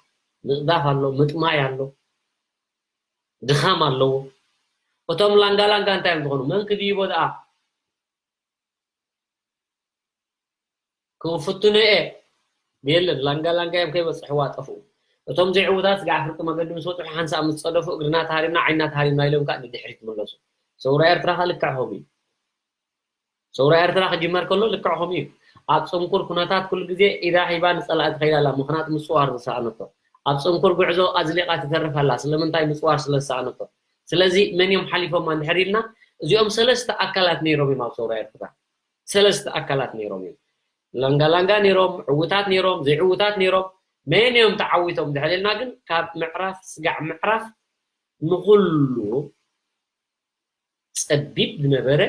ምቕዛፍ ኣሎ፣ ምጥማይ ኣሎ፣ ድኻም ኣለዎ። እቶም ላንጋ ላንጋ እንታይ እዮም ዝኾኑ? መን ክድይቦ ደኣ? ክፍትኖ እየ። የለን፣ ላንጋ ላንጋ እዮም ከይበጽሕዋ ጠፍኡ። እቶም ዘይዕዉታት ስጋዕ ፍርቂ መገዲ ምስ በጽሑ ሓንሳእ ምስ ጸደፉ እግርና ተሃሪምና ዓይንና ተሃሪምና ኢሎም ከኣ ንድሕሪት ይምለሱ። ሰውራ ኤርትራ ከ ልክዕ ከምኡ እዩ። ሰውራ ኤርትራ ክጅመር ከሎ ልክዕ ከምኡ እዩ። ኣብ ጽንኩር ኩነታት ኩሉ ግዜ ኢዳ ሒባ ንጸላኢ ትኸይድ ኣላ፣ ምኽንያቱ ምጽዋር ዝሰኣነቶ። ኣብ ጽንኩር ጉዕዞ ኣዝሊቓ ትተርፍ ኣላ፣ ስለምንታይ? ምጽዋር ስለ ዝሰኣነቶ። ስለዚ መን እዮም ሓሊፎማ እንድሕር ኢልና፣ እዚኦም ሰለስተ ኣካላት ነይሮም እዮም ኣብ ሰውራ ኤርትራ። ሰለስተ ኣካላት ነይሮም እዮም። ላንጋ ላንጋ ነይሮም፣ ዕዉታት ነይሮም፣ ዘይዕዉታት ነይሮም። መን እዮም ተዓዊቶም እንድሕር ኢልና ግን ካብ ምዕራፍ ስጋዕ ምዕራፍ ንኹሉ ጸቢብ ዝነበረ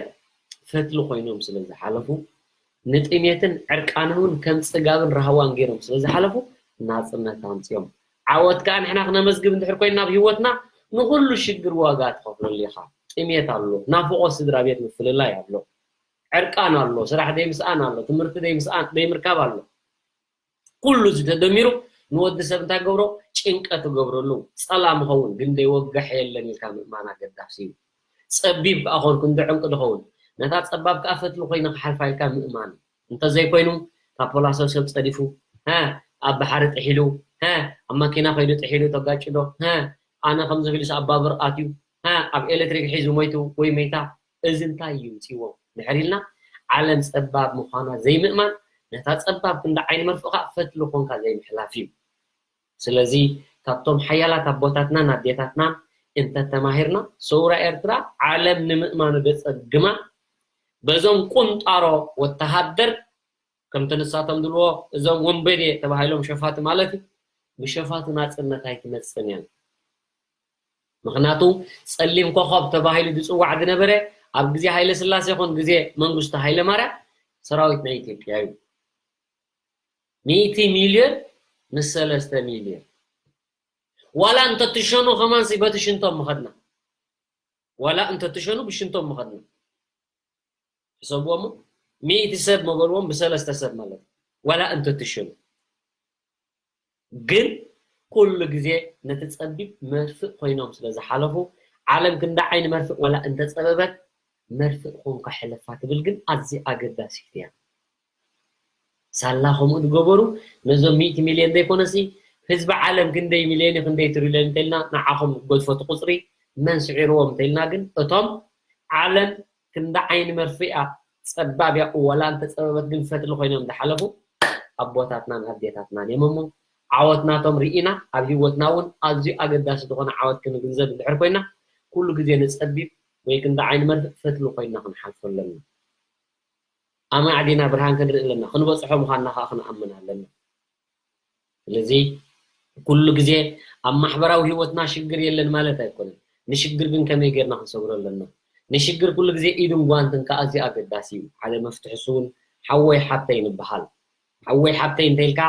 ፈትሊ ኮይኖም ስለ ዝሓለፉ፣ ንጥሜትን ዕርቃንን እውን ከም ጽጋብን ራህዋን ገይሮም ስለ ዝሓለፉ፣ ናጽነት ኣምጺኦም። ዓወት ከኣ ንሕና ክነመዝግብ እንድሕር ኮይንና ኣብ ህይወትና፣ ንኹሉ ሽግር ዋጋ ትኸፍለሉ ኢኻ። ጥሜት ኣሎ፣ ናፍቖት ስድራ ቤት ምፍልላይ ኣሎ፣ ዕርቃን ኣሎ፣ ስራሕ ደይምስኣን ኣሎ፣ ትምህርቲ ደይምስኣን፣ ደይምርካብ ኣሎ። ኩሉ እዚ ተደሚሩ ንወዲ ሰብ እንታይ ገብሮ? ጭንቀት ትገብረሉ። ጸላም ይኸውን፣ ግን ዘይወግሕ የለን ኢልካ ምእማን ኣገዳሲ እዩ። ጸቢብ ከኣ ኾንኩ እንዶ ዕንቂ ድኸውን፣ ነታ ጸባብ ከኣ ፈትሊ ኮይነ ክሓልፋ ኢልካ ምእማን። እንተዘይኮይኑ፣ ካብ ፖላሶ ሰብ ጸዲፉ፣ ሀ፣ ኣብ ባሕሪ ጥሒሉ፣ ሀ፣ ኣብ መኪና ከይዱ ጥሒሉ ተጋጭዶ፣ ሀ፣ ኣነ ከምዚ ኢሉስ ኣብ ባቡር ኣትዩ፣ ሀ፣ ኣብ ኤሌክትሪክ ሒዙ ሞይቱ ወይ መይታ፣ እዚ እንታይ እዩ ምጽዎ? ድሕር ኢልና፣ ዓለም ጸባብ ምዃና ዘይምእማን፣ ነታ ጸባብ ክንዲ ዓይኒ መርፍእ ከኣ ፈትሊ ኾንካ ዘይምሕላፍ እዩ። ስለዚ፣ ካብቶም ሓያላት ኣቦታትናን ኣዴታትናን እንተተማሂርና፣ ሰውራ ኤርትራ ዓለም ንምእማኑ ዘጸግማ፣ በዞም ቁንጣሮ ወተሃደር፣ ከምቲ ንሳቶም ዝብልዎ፣ እዞም ወንበዴ ተባሂሎም ሸፋቱ ማለት እዩ፣ ብሸፋቱ ናጽነት ኣይትመጽእን እያ። ምኽንያቱ፣ ጸሊም ኮኾብ ተባሂሉ ዝጽዋዕ ዝነበረ፣ ኣብ ግዜ ሃይለ ስላሴ ይኹን ግዜ መንግስቱ ሃይለ ማርያም፣ ሰራዊት ናይ ኢትዮጵያ እዩ። ሚእቲ ሚልዮን ምስ ሰለስተ ሚልዮን። ዋላ እንተትሸኑ ከማንሲ በቲ ሽንቶም ምኸድና። ዋላ እንተትሸኑ ብሽንቶም ምኸድና። ሕሰብዎ እሞ፣ ሚእቲ ሰብ መበልዎም ብሰለስተ ሰብ ማለት እዩ። ዋላ እንተትሸኑ። ግን ኩሉ ግዜ ነቲ ጸቢብ መርፍእ ኮይኖም ስለ ዝሓለፉ፣ ዓለም ክንዲ ዓይኒ መርፍእ ዋላ እንተጸበበት፣ መርፍእ ኮንካ ሕለፋ ትብል ግን ኣዝያ ኣገዳሲት እያ። ሳላ ከምኡ ዝገበሩ ነዞም ሚእቲ ሚልዮን ዘይኮነሲ፣ ህዝቢ ዓለም ክንደይ ሚልዮን እዩ፣ ክንደይ ትሪልዮን እንተኢልና፣ ንዓኹም ገድፎ እቲ ቁጽሪ መን ስዒርዎም እንተኢልና ግን፣ እቶም ዓለም ክንዲ ዓይኒ መርፍእ እያ፣ ጸባብ እያ፣ ዋላ እንተጸበበት ግን ፈትሊ ኮይኖም ዝሓለፉ ኣቦታትናን ኣዴታትናን እዮም እሞ፣ ዓወት ናቶም ርኢና፣ ኣብ ህይወትና እውን ኣዝዩ ኣገዳሲ ዝኾነ ዓወት ክንግንዘብ እንድሕር ኮይና፣ ኩሉ ግዜ ንጸቢብ ወይ ክንዲ ዓይኒ መርፍእ ፈትሊ ኮይና ክንሓልፎ ኣለና። ኣማዕዲና ብርሃን ክንርኢ ኣለና፣ ክንበጽሖ ምዃንና ከኣ ክንኣምን ኣለና። ስለዚ ኩሉ ግዜ ኣብ ማሕበራዊ ህይወትና ሽግር የለን ማለት ኣይኮነን። ንሽግር ግን ከመይ ጌርና ክንሰግሮ ኣለና? ንሽግር ኩሉ ግዜ ኢድን ጓንትን ከኣ ኣዝዩ ኣገዳሲ እዩ። ሓደ መፍትሒ እሱ እውን ሓወይ ሓብተይ ንበሃል። ሓወይ ሓብተይ እንተኢልካ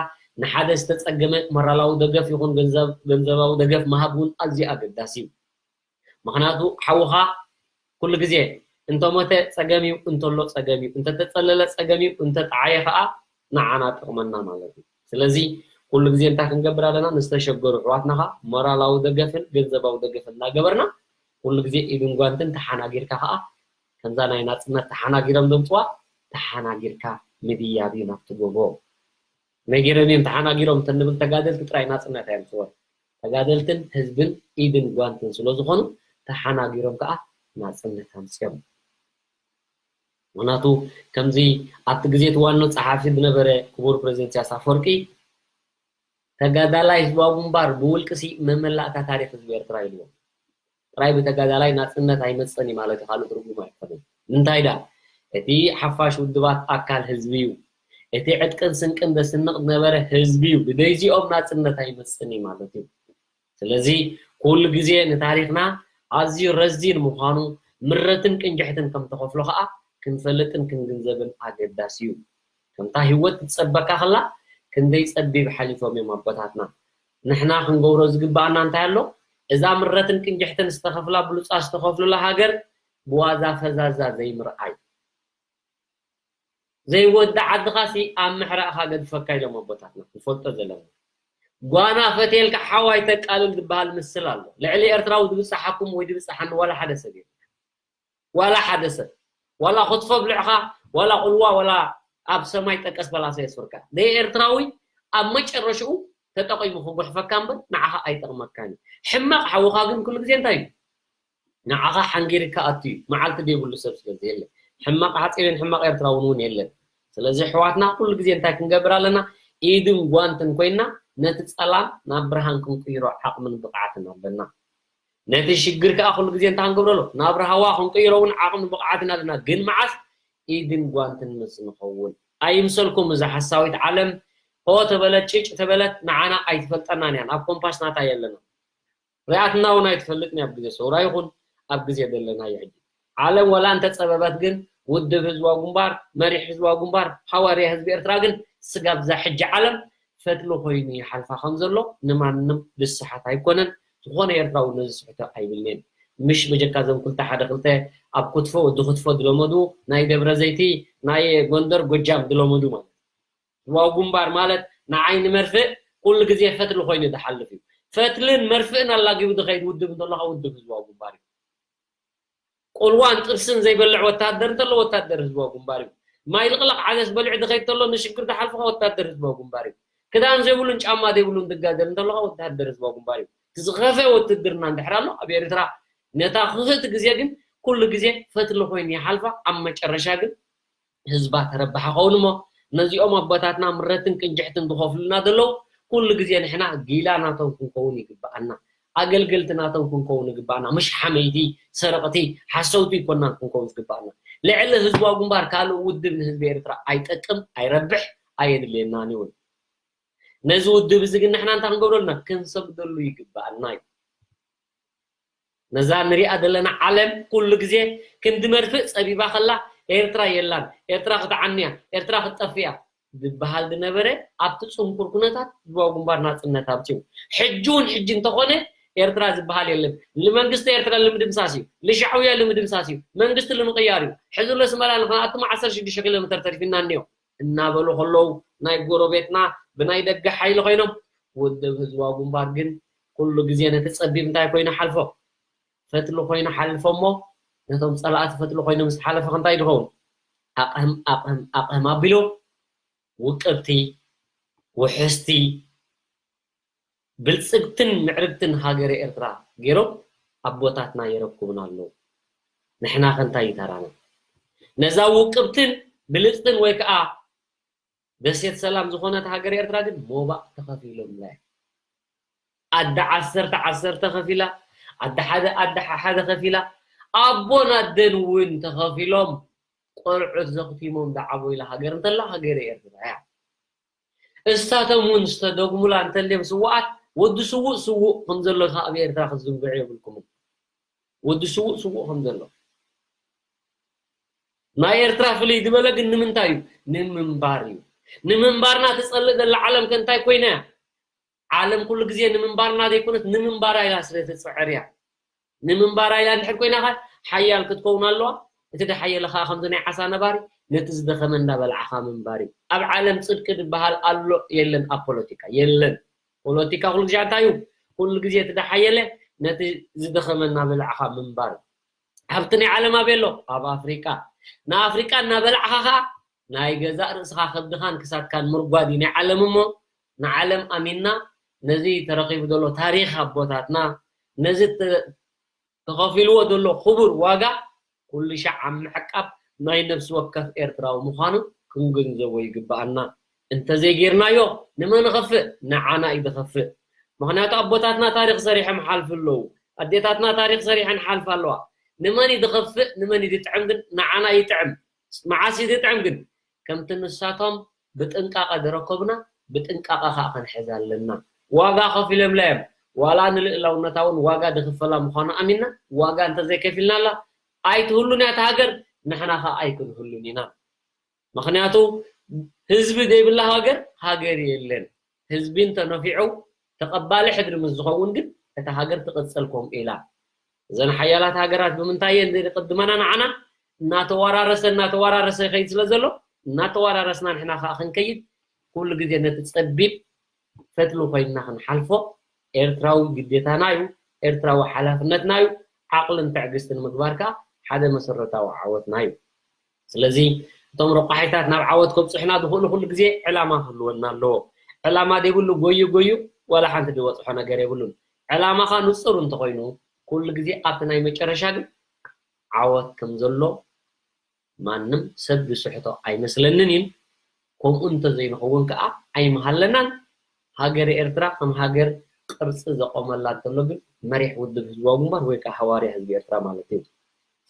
ንሓደ ዝተጸገመ ሞራላዊ ደገፍ ይኹን ገንዘብ ገንዘባዊ ደገፍ ምሃብ እውን ኣዝዩ ኣገዳሲ እዩ። ምኽንያቱ ሓውኻ ኩሉ ግዜ እንተሞተ ጸገም እዩ፣ እንተሎ ጸገም እዩ፣ እንተተጸለለ ጸገም እዩ፣ እንተጠዓየ ከኣ ንዓና ጠቕመና ማለት እዩ። ስለዚ ኩሉ ግዜ እንታይ ክንገብር ኣለና? ንዝተሸገሩ ኣሕዋትና ከኣ ሞራላዊ ደገፍን ገንዘባዊ ደገፍን እናገበርና ኩሉ ግዜ ኢድን ጓንትን ተሓናጊርካ ከኣ ከምዛ ናይ ናጽነት ተሓናጊሮም ዘምጽዋ ተሓናጊርካ ምድያብ እዩ ናብቲ ጎቦ። ነጊሮም እዮም ተሓናጊሮም እንተንብል ተጋደልቲ ጥራይ ናጽነት ኣየምጽወን። ተጋደልትን ህዝብን ኢድን ጓንትን ስለ ዝኾኑ ተሓናጊሮም ከኣ ናጽነት ኣምጽኦም። ምኽንያቱ ከምዚ ኣብቲ ግዜ እቲ ዋና ጸሓፊ ዝነበረ ክቡር ፕሬዚደንት ኢሳያስ ኣፈወርቂ ተጋዳላይ ህዝባዊ ግንባር ብውልቅሲ መመላእታ ታሪኽ ህዝቢ ኤርትራ ኢልዎ። ጥራይ ብተጋዳላይ ናጽነት ኣይመጽእን እዩ ማለት እዩ፣ ካልእ ትርጉም ኣይኮነን። ንምንታይ ዳ? እቲ ሓፋሽ ውድባት ኣካል ህዝቢ እዩ። እቲ ዕጥቅን ስንቅን ዘስንቕ ዝነበረ ህዝቢ እዩ። ብደይዚኦም ናጽነት ኣይመጽእን እዩ ማለት እዩ። ስለዚ ኩሉ ግዜ ንታሪኽና ኣዝዩ ረዚን ምዃኑ ምረትን ቅንጅሕትን ከም ተኸፍሎ ከኣ ክንፈልጥን ክንግንዘብን ኣገዳሲ እዩ። ከምታ ህይወት ትጸበካ ከላ ክንደይ ጸቢብ ሓሊፎም እዮም ኣቦታትና። ንሕና ክንገብሮ ዝግባኣና እንታይ ኣሎ? እዛ ምረትን ቅንጅሕትን ዝተኸፍላ ብሉጻት ዝተኸፍሉላ ሃገር ብዋዛ ፈዛዛ ዘይምርኣይ። ዘይወዲ ዓድኻሲ ኣብ ምሕራእኻ ገድፈካ ኢሎም ኣቦታትና፣ ንፈልጦ ዘለና። ጓና ፈትየልካ ሓዋይ ተቃልል ዝበሃል ምስል ኣሎ። ልዕሊ ኤርትራዊ ድብጻሓኩም ወይ ድብጻሓኒ ዋላ ሓደ ሰብ የለን። ዋላ ሓደ ሰብ። ዋላ ክትፎ ብልዕኻ፣ ዋላ ቁልዋ፣ ዋላ ኣብ ሰማይ ጠቀስ በላሶ የስፍርካ። ደይ ኤርትራዊ ኣብ መጨረሽኡ ተጠቒሙ ክጉሕፈካ እምበር ንዓኻ ኣይጠቕመካን እዩ። ሕማቕ ሓውኻ ግን ኩሉ ግዜ እንታይ እዩ? ንዓኻ ሓንጊርካ ኣቱ እዩ። መዓልቲ ዘይብሉ ሰብ ስለ ዘየለ። ሕማቕ ሓጺርን ሕማቕ ኤርትራውን እውን የለን። ስለዚ ኣሕዋትና ኩሉ ግዜ እንታይ ክንገብር ኣለና? ኢድን ጓንትን ኮይና ነቲ ጸላም ናብ ብርሃን ክንቅይሮ ዓቕምን ብቕዓትን ኣለና። ነቲ ሽግር ከኣ ኩሉ ግዜ እንታይ ክንገብረሉ? ናብ ራህዋ ክንቅይሮ እውን ዓቕምን ብቕዓትን ኣለና። ግን መዓስ? ኢድን ጓንትን ምስ ንኸውን። ኣይምሰልኩም እዛ ሓሳዊት ዓለም ሆ ተበለት ጭጭ ተበለት ንዓና ኣይትፈልጠናን እያ። ኣብ ኮምፓስ ናታ የለና። ሪኣትና እውን ኣይትፈልጥን እያ ኣብ ግዜ ሰውራ ይኹን ኣብ ግዜ ዘለናዮ ሕጂ። ዓለም ወላ እንተጸበበት ግን ውድብ ህዝባዊ ግንባር፣ መሪሕ ህዝባዊ ግንባር፣ ሃዋርያ ህዝቢ ኤርትራ ግን ስጋብ እዛ ሕጂ ዓለም ፈትሊ ኮይኑ ይሓልፋ ከም ዘሎ ንማንም ዝስሓት ኣይኮነን። ዝኾነ ኤርትራዊ ነዚ ስሕቶ ኣይብልኔን። ምሽ በጀካ እዞም ክልተ ሓደ ክልተ ኣብ ክትፎ ወዲ ክትፎ ዝለመዱ ናይ ደብረ ዘይቲ ናይ ጎንደር ጎጃም ዝለመዱ ማለት ህዝባዊ ግንባር ማለት ንዓይኒ መርፍእ ኩሉ ግዜ ፈትሊ ኮይኑ ዝሓልፍ እዩ። ፈትልን መርፍእን ኣላጊቡ ዝኸይድ ውድብ እንተሎ ከዓ ውድብ ህዝባዊ ግንባር እዩ። ቁልዋን ጥብስን ዘይበልዕ ወታደር እንተሎ ወታደር ህዝባዊ ግንባር እዩ። ማይ ልቕለቕ ዓደስ በሊዑ ዝኸይድ እንተሎ ንሽግር ዝሓልፍ ከዓ ወታደር ህዝባዊ ግንባር እዩ። ክዳን ዘይብሉን ጫማ ዘይብሉን ዝጋደል እንተሎ ከዓ ወታደር ህዝባዊ ግንባር እዩ። እቲ ዝኸፍአ ውትድርና እንድሕር ኣሎ ኣብ ኤርትራ ነታ ክፍእቲ ግዜ ግን ኩሉ ግዜ ፈትሊ ኮይኑ ይሓልፋ። ኣብ መጨረሻ ግን ህዝባ ተረባሒ ኸውን እሞ ነዚኦም ኣቦታትና ምረትን ቅንጅሕትን ዝኸፍሉና ዘለዉ ኩሉ ግዜ ንሕና ጊላ ናቶም ክንከውን ይግብኣና። ኣገልገልቲ ናቶም ክንከውን ይግብኣና። ምሽ ሓመይቲ፣ ሰረቕቲ፣ ሓሰውቲ ኣይኮናን ክንከውን ዝግብኣና። ልዕሊ ህዝባዊ ግንባር ካልእ ውድብ ንህዝቢ ኤርትራ ኣይጠቅም፣ ኣይረብሕ፣ ኣየድልየናን እውን። ነዚ ውድብ እዚ ግን ንሕና እንታይ ክንገብረሉ? ክንሰግደሉ ይግብኣና እዩ። ነዛ ንሪኣ ዘለና ዓለም ኩሉ ግዜ ክንዲ መርፍእ ጸቢባ ከላ ኤርትራ የላን፣ ኤርትራ ክትዓኒ እያ፣ ኤርትራ ክትጠፍእ እያ ዝበሃል ዝነበረ ኣብቲ ጽንኩር ኩነታት ህዝባዊ ግንባር ናጽነት ኣብጺሑ። ሕጂ እውን ሕጂ እንተኾነ ኤርትራ ዝበሃል የለን። ንመንግስቲ ኤርትራ ንምድምሳስ እዩ፣ ንሻዕብያ ንምድምሳስ እዩ፣ መንግስቲ ንምቕያር እዩ። ሕዚ ለስመራ ንኽንኣትም ዓሰርተ ሽዱሽተ ኪሎ ሜተር ተሪፊና እኒኦ እናበሉ ከለዉ ናይ ጎረቤትና ብናይ ደገ ሓይሊ ኮይኖም ውድብ ህዝባዊ ግንባር ግን ኩሉ ግዜ ነቲ ጸቢብ እንታይ ኮይኑ ሓልፎ? ፈትሊ ኮይኑ ሓልፎ እሞ ነቶም ጸላእቲ ፈትሊ ኮይኖም ምስ ሓለፈ እንታይ ዝኸውን? ኣቕህም ኣቕህም ኣቕህም ኣቢሉ ውቅብቲ ውሕስቲ ብልጽግትን ምዕርግትን ሃገረ ኤርትራ ገይሮም ኣቦታትና የረኩብና ኣለዉ። ንሕና ከ እንታይ እዩ ተራና? ነዛ ውቅብትን ብልጽትን ወይ ከዓ ደሴት ሰላም ዝኾነት ሃገረ ኤርትራ ግን ሞባእ ተኸፊሎምላ እዮም። ኣደ ዓሰርተ ዓሰርተ ከፊላ፣ ኣደ ሓደ ኣደ ሓደ ከፊላ፣ ኣቦን ኣደን እውን ተኸፊሎም ቆልዑት ዘኽቲሞም ዝዓበዩላ ሃገር እንተላ ሃገረ ኤርትራ እያ። እሳቶም እውን ዝተደጉሙላ እንተልዮም ስውኣት ወዲ ስውእ ስውእ ከም ዘሎ ካብ ኤርትራ ክትዝንግዑ የብልኩምን። ወዲ ስውእ ስውእ ከም ዘሎ ናይ ኤርትራ ፍልይ ዝበለ ግን ንምንታይ እዩ? ንምንባር እዩ። ንምንባርና ትጸልእ ዘላ ዓለም ከ እንታይ ኮይና እያ? ዓለም ኩሉ ግዜ ንምንባርና ዘይኮነት ንምንባራ ኢላ ስለ ትጽዕር እያ። ንምንባራ ኢላ እንድሕር ኮይና ከ ሓያል ክትከውን ኣለዋ። እቲ ደሓየለ ከኣ ከምዚ ናይ ዓሳ ነባሪ ነቲ ዝደኸመ እንዳበላዕኻ ምንባር እዩ። ኣብ ዓለም ጽድቂ ዝበሃል ኣሎ የለን ኣብ ፖለቲካ የለን። ፖለቲካ ኩሉ ግዜ እንታይ እዩ? ኩሉ ግዜ እቲ ደሓየለ ነቲ ዝደኸመ እናበላዕኻ ምንባር እዩ። ሃብቲ ናይ ዓለም ኣበይ ኣሎ? ኣብ ኣፍሪቃ። ንኣፍሪቃ እናበላዕኻ ኸኣ ናይ ገዛእ ርእስኻ ከብድኻን ክሳድካን ምርጓድ እዩ ናይ ዓለም። እሞ ንዓለም ኣሚንና ነዚ ተረኺቡ ዘሎ ታሪኽ ኣቦታትና ነዚ ተ- ተኸፊልዎ ዘሎ ክቡር ዋጋ ኩሉ ሻዕ ኣብ ምዕቃብ ናይ ነፍሲ ወከፍ ኤርትራዊ ምዃኑ ክንግንዘቦ ይግብኣና። እንተዘይጌርናዮ ንመን ኸፍእ? ንዓና እዩ ዝኸፍእ። ምኽንያቱ ኣቦታትና ታሪኽ ሰሪሖም ሓልፉ ኣለዉ። ኣዴታትና ታሪኽ ሰሪሐን ሓልፋ ኣለዋ። ንመን እዩ ዝኸፍእ ንመን እዩ ዝጥዕም ግን ንዓና ይጥዕም። መዓስ እዩ ዝጥዕም ግን? ከምቲ ንሳቶም ብጥንቃቐ ዝረከቡና ብጥንቃቐ ከዓ ክንሕዝ ኣለና። ዋጋ ከፊሎምላ እዮም። ዋላ ንልእላውነታ እውን ዋጋ ዝኽፈላ ምዃኑ ኣሚንና ዋጋ እንተዘይከፊልናላ ኣይትህሉን እያ እታ ሃገር፣ ንሕና ከዓ ኣይክንህሉን ኢና። ምኽንያቱ ህዝቢ ዘይብላ ሃገር ሃገር የለን። ህዝቢ እንተነፊዑ ተቐባሊ ሕድሪ ምስ ዝኸውን ግን እታ ሃገር ትቕጽል ከምኡ ኢላ። እዘን ሓያላት ሃገራት ብምንታይ እየን ዝቕድመና ንዓና? እናተወራረሰ እናተወራረሰ ይኸይድ ስለ ዘሎ እናተወራረስና ንሕና ከዓ ክንከይድ ኩሉ ግዜ ነቲ ጸቢብ ፈትሊ ኮይንና ክንሓልፎ ኤርትራዊ ግዴታና እዩ። ኤርትራዊ ሓላፍነትና እዩ። ዓቕልን ትዕግስትን ምግባር ከዓ ሓደ መሰረታዊ ዓወትና እዩ። ስለዚ እቶም ረቋሒታት ናብ ዓወት ከብፅሑና ዝኽእሉ ኩሉ ግዜ ዕላማ ክህልወና ኣለዎ። ዕላማ ዘይብሉ ጎዩ ጎዩ ዋላ ሓንቲ ዝበፅሖ ነገር የብሉን። ዕላማኻ ንፁር እንተኾይኑ ኩሉ ግዜ ኣብቲ ናይ መጨረሻ ግን ዓወት ከም ዘሎ ማንም ሰብ ዝስሕቶ ኣይመስለንን እዩ። ከምኡ እንተዘይንኸውን ከዓ ኣይምሃለናን። ሃገር ኤርትራ ከም ሃገር ቅርፂ ዘቆመላ እንተሎ ግን መሪሕ ውድብ ህዝባዊ ግንባር ወይ ከዓ ሃዋርያ ህዝቢ ኤርትራ ማለት እዩ።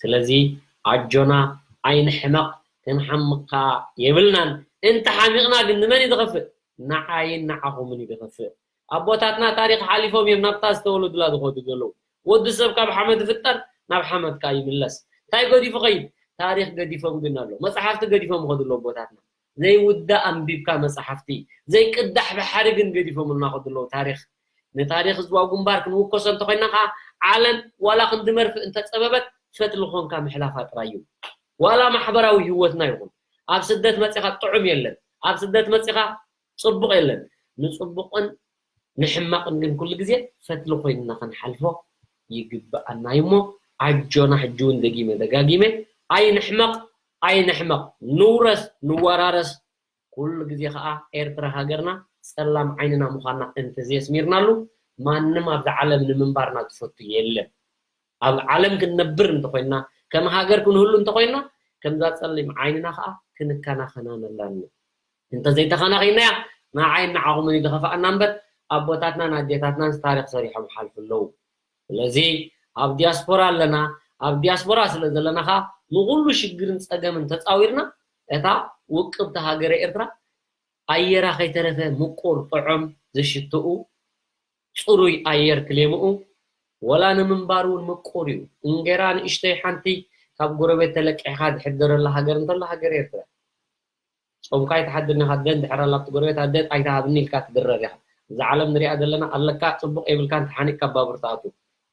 ስለዚ ኣጆና ኣይንሕመቕ፣ ክንሓምቕ ከዓ የብልናን። እንተሓሚቕና ግን ንመን እዩ ዝኸፍእ? ንዓይን ንዓኹምን እዩ ዝኸፍእ። ኣቦታትና ታሪኽ ሓሊፎም እዮም ናብታ ዝተወለዱላ ዝኸዱ ዘለዉ። ወዲ ሰብ ካብ ሓመድ ይፍጠር ናብ ሓመድ ከዓ ይምለስ። እንታይ ገዲፉ ኸይድ? ታሪኽ ገዲፎም ግን ኣሎ። መፅሓፍቲ ገዲፎም ይኸዱ ኣለዉ ኣቦታትና። ዘይውዳእ ኣንቢብካ መፅሓፍቲ ዘይቅዳሕ ባሕሪ ግን ገዲፎምልና ይኸዱ ኣለዉ ታሪኽ። ንታሪኽ ህዝባዊ ግንባር ክንውከሶ እንተኾይና ከዓ ዓለም ዋላ ክንዲ መርፍእ እንተፀበበት ፈትሊ ኾንካ ምሕላፋ ጥራይ እዩ። ዋላ ማሕበራዊ ህይወትና ይኹን ኣብ ስደት መፂኻ ጥዑም የለን። ኣብ ስደት መፂኻ ጽቡቕ የለን። ንጽቡቕን ንሕማቕን ግን ኩሉ ግዜ ፈትሊ ኮይንና ክንሓልፎ ይግብኣና እዩ እሞ ኣጆና ሕጂ እውን ደጊመ ደጋጊመ ኣይንሕመቕ ኣይንሕመቕ ንውረስ ንወራረስ ኩሉ ግዜ ከዓ ኤርትራ ሃገርና ጸላም ዓይንና ምዃንና እንተዘየስሚርናሉ ማንም ኣብዛ ዓለም ንምንባርና ዝፈቱ የለን። ኣብ ዓለም ክንነብር እንተኮይንና ከም ሃገር ክንህሉ እንተኮይንና ከምዛ ጸሊም ዓይንና ከዓ ክንከናኸናን ኣላና። እንተዘይተኸናኺናያ ንዓይን ንዓኹምን እዩ ዝኸፍኣና እምበር ኣቦታትናን ኣዴታትናን ታሪኽ ሰሪሖም ሓልፉ ኣለዉ። ስለዚ ኣብ ዲያስፖራ ኣለና። ኣብ ዲያስፖራ ስለ ዘለና ከዓ ንኩሉ ሽግርን ፀገምን ተፃዊርና እታ ውቅብቲ ሃገረ ኤርትራ ኣየራ ከይተረፈ ምቁር ጥዑም ዝሽትኡ ፅሩይ ኣየር ክሌምኡ ወላ ንምንባር እውን ምቁር እዩ። እንጌራ ንእሽተይ ሓንቲ ካብ ጎረቤት ተለቂሕካ ዝሕደረላ ሃገር እንተላ ሃገር ኤርትራ ጾምካ ኣይትሓድርን ኢኻ። ኣደ እንድሕር ኣላ ኣብቲ ጎረቤት ኣደ ኣይትሃብኒ ኢልካ ትድረር ኢኻ። እዛ ዓለም ንሪኣ ዘለና ኣለካ ጽቡቕ የብልካን ተሓኒቕካ ባቡር ትኣቱ።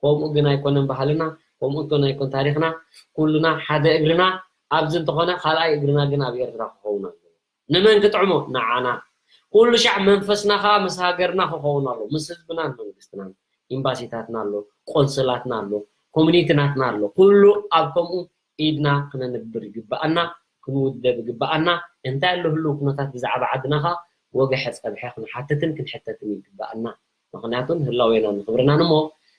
ከምኡ ግን ኣይኮነን ባህልና፣ ከምኡ ግን ኣይኮን ታሪኽና። ኩልና ሓደ እግርና ኣብዚ እንተኾነ ካልኣይ እግርና ግን ኣብ ኤርትራ ክኸውን ኣለዎ። ንመን ክጥዕሞ? ንዓና። ኩሉ ሻዕ መንፈስና ኸኣ ምስ ሃገርና ክኸውን ኣለዎ፣ ምስ ህዝብናን መንግስትናን። ኤምባሲታትና ኣሎ፣ ቆንስላትና ኣሎ፣ ኮሚኒቲ ናትና ኣሎ። ኩሉ ኣብ ከምኡ ኢድና ክነንብር ይግብኣና፣ ክንውደብ ይግብኣና። እንታይ ኣሎ ህልው ኩነታት ብዛዕባ ዓድና ኸኣ ወግሐ ጸብሐ ክንሓትትን ክንሕተትን ይግብኣና። ምኽንያቱ ንህላዌናን ንኽብርናን እሞ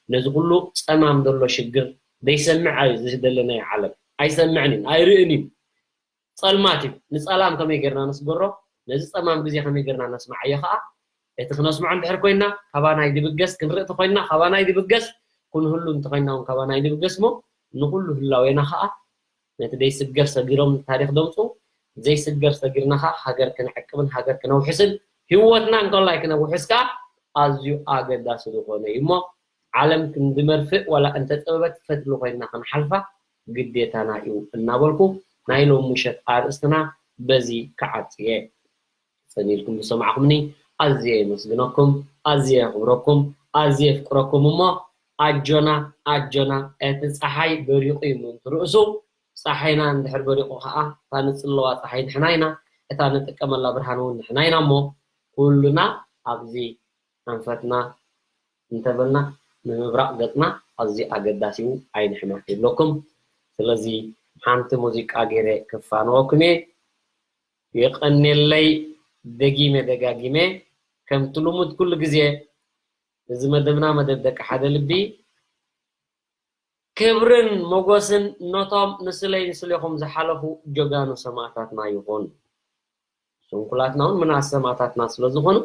ነዚ ኩሉ ጸማም ዘሎ ሽግር ዘይሰምዕ እዩ እዚ ዘለናዮ ዓለም። ኣይሰምዕን እዩ፣ ኣይርእን እዩ። ጸልማት እዩ። ንጸላም ከመይ ጌርና ነስገሮ? ነዚ ጸማም ግዜ ከመይ ጌርና ነስምዓዮ ኸኣ? እቲ ክነስምዖ እንድሕር ኮይንና፣ ካባና እዩ ዝብገስ፣ ክንርኢ ተኾይንና፣ ካባና እዩ ዝብገስ፣ ክንህሉ እንተኾይንና እውን ካባና እዩ ዝብገስ እሞ፣ ንኹሉ ህላዌና ኸኣ ነቲ ዘይስገር ሰጊሮም ታሪኽ ዘምጽኡ፣ ዘይስገር ሰጊርና ኸኣ ሃገር ክንዕቅብን ሃገር ክነውሕስን ህይወትና እንከላይ ክነውሕስ ከኣ ኣዝዩ ኣገዳሲ ዝኾነ እዩ እሞ፣ ዓለም ክንዲ መርፍእ ዋላ እንተጸበበት ፈትሊ ኮይንና ክንሓልፋ ግዴታና እዩ እናበልኩ፣ ናይ ሎም ምሸት ኣርእስትና በዚ ክዓጽ እየ። ጸኒልኩም ዝሰማዕኩምኒ ኣዝየ የመስግነኩም፣ ኣዝየ የኽብረኩም፣ ኣዝየ የፍቅረኩም። እሞ ኣጆና ኣጆና፣ እቲ ጸሓይ በሪቑ እዩ ምእንቲ ርእሱ። ጸሓይና እንድሕር በሪቑ ኸዓ እታ ንጽለዋ ጸሓይ ንሕና ኢና፣ እታ ንጥቀመላ ብርሃን እውን ንሕና ኢና። እሞ ኩሉና ኣብዚ ኣንፈትና እንተበልና ንምብራቕ ገጽና ኣዝዩ ኣገዳሲ እዩ፣ ኣይንሕመቕ ይብለኩም። ስለዚ ሓንቲ ሙዚቃ ገይረ ክፋነወኩም እየ። የቐኔለይ። ደጊመ ደጋጊመ ከምቲ ልሙድ ኩሉ ግዜ እዚ መደብና መደብ ደቂ ሓደ ልቢ፣ ክብርን ሞጎስን ነቶም ንስለይ ንስሌኹም ዝሓለፉ ጀጋኑ ሰማእታትና ይኹን። ስንኩላትና እውን ምናስ ሰማእታትና ስለ ዝኾኑ፣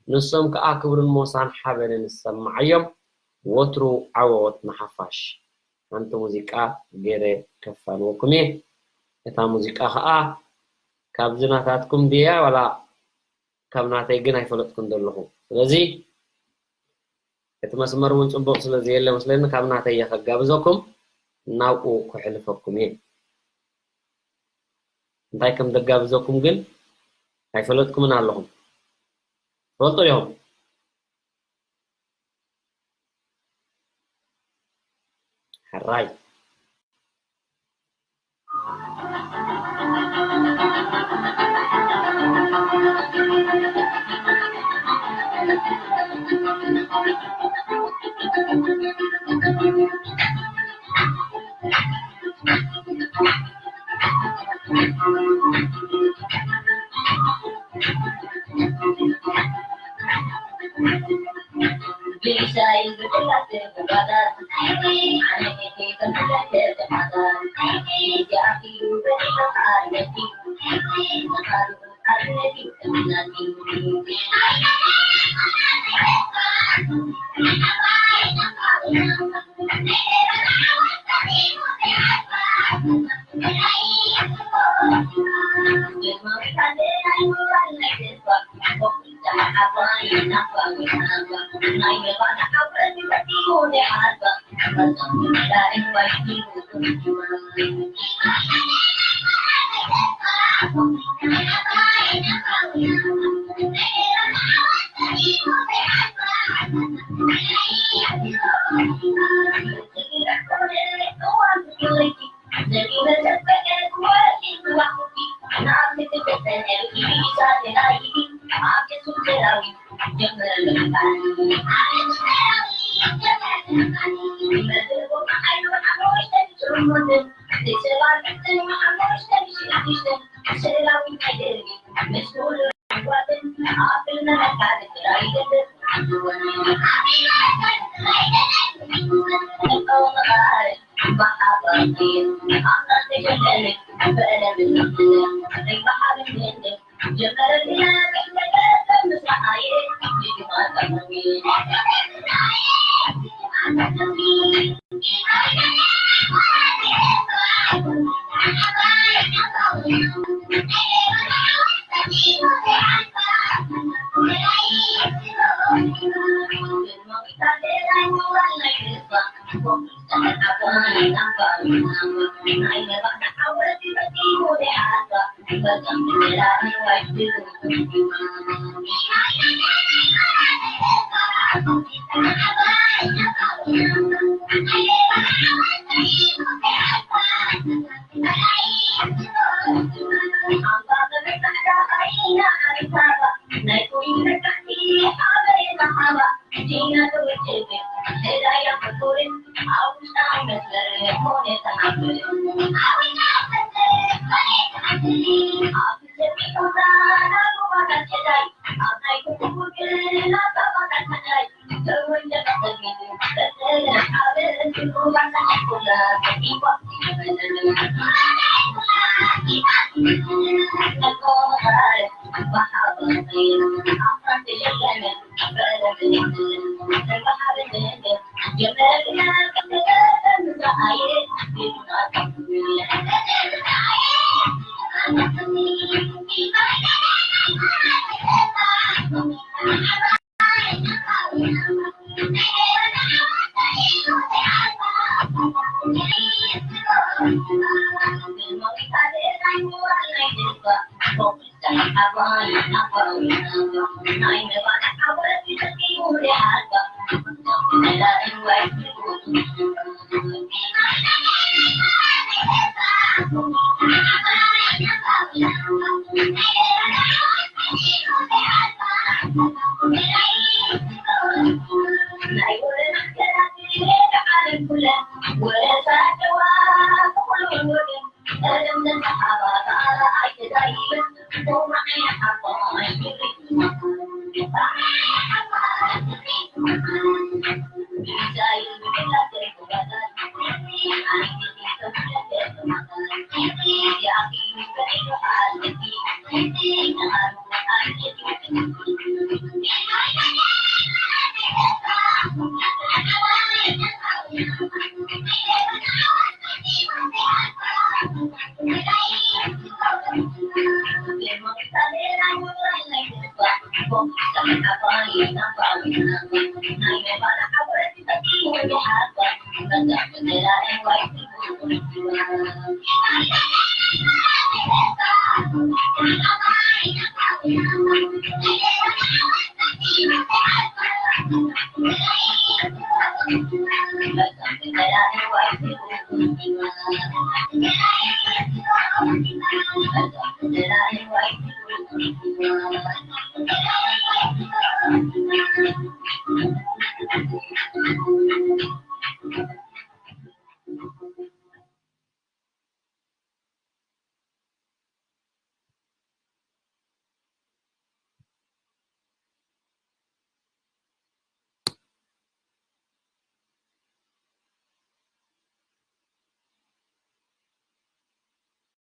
ንሶም ከኣ ክብርን ሞሳን ሓበንን ዝሰማዓዮም። ወትሩ ዓወት ንሓፋሽ። ሓንቲ ሙዚቃ ገይረ ከፋንወኩም እየ። እታ ሙዚቃ ከኣ ካብዚ ናታትኩም ድያ ዋላ ካብ ናተይ ግን ኣይፈለጥኩን ዘለኹ። ስለዚ እቲ መስመር እውን ጽቡቕ ስለ ዘየለ መስለኒ ካብ ናተይ እየ ከጋብዘኩም፣ ናብኡ ከሕልፈኩም እየ። እንታይ ከም ዘጋብዘኩም ግን ኣይፈለጥኩምን ኣለኹም። ትፈልጡ ዲኹም? ሕራይ።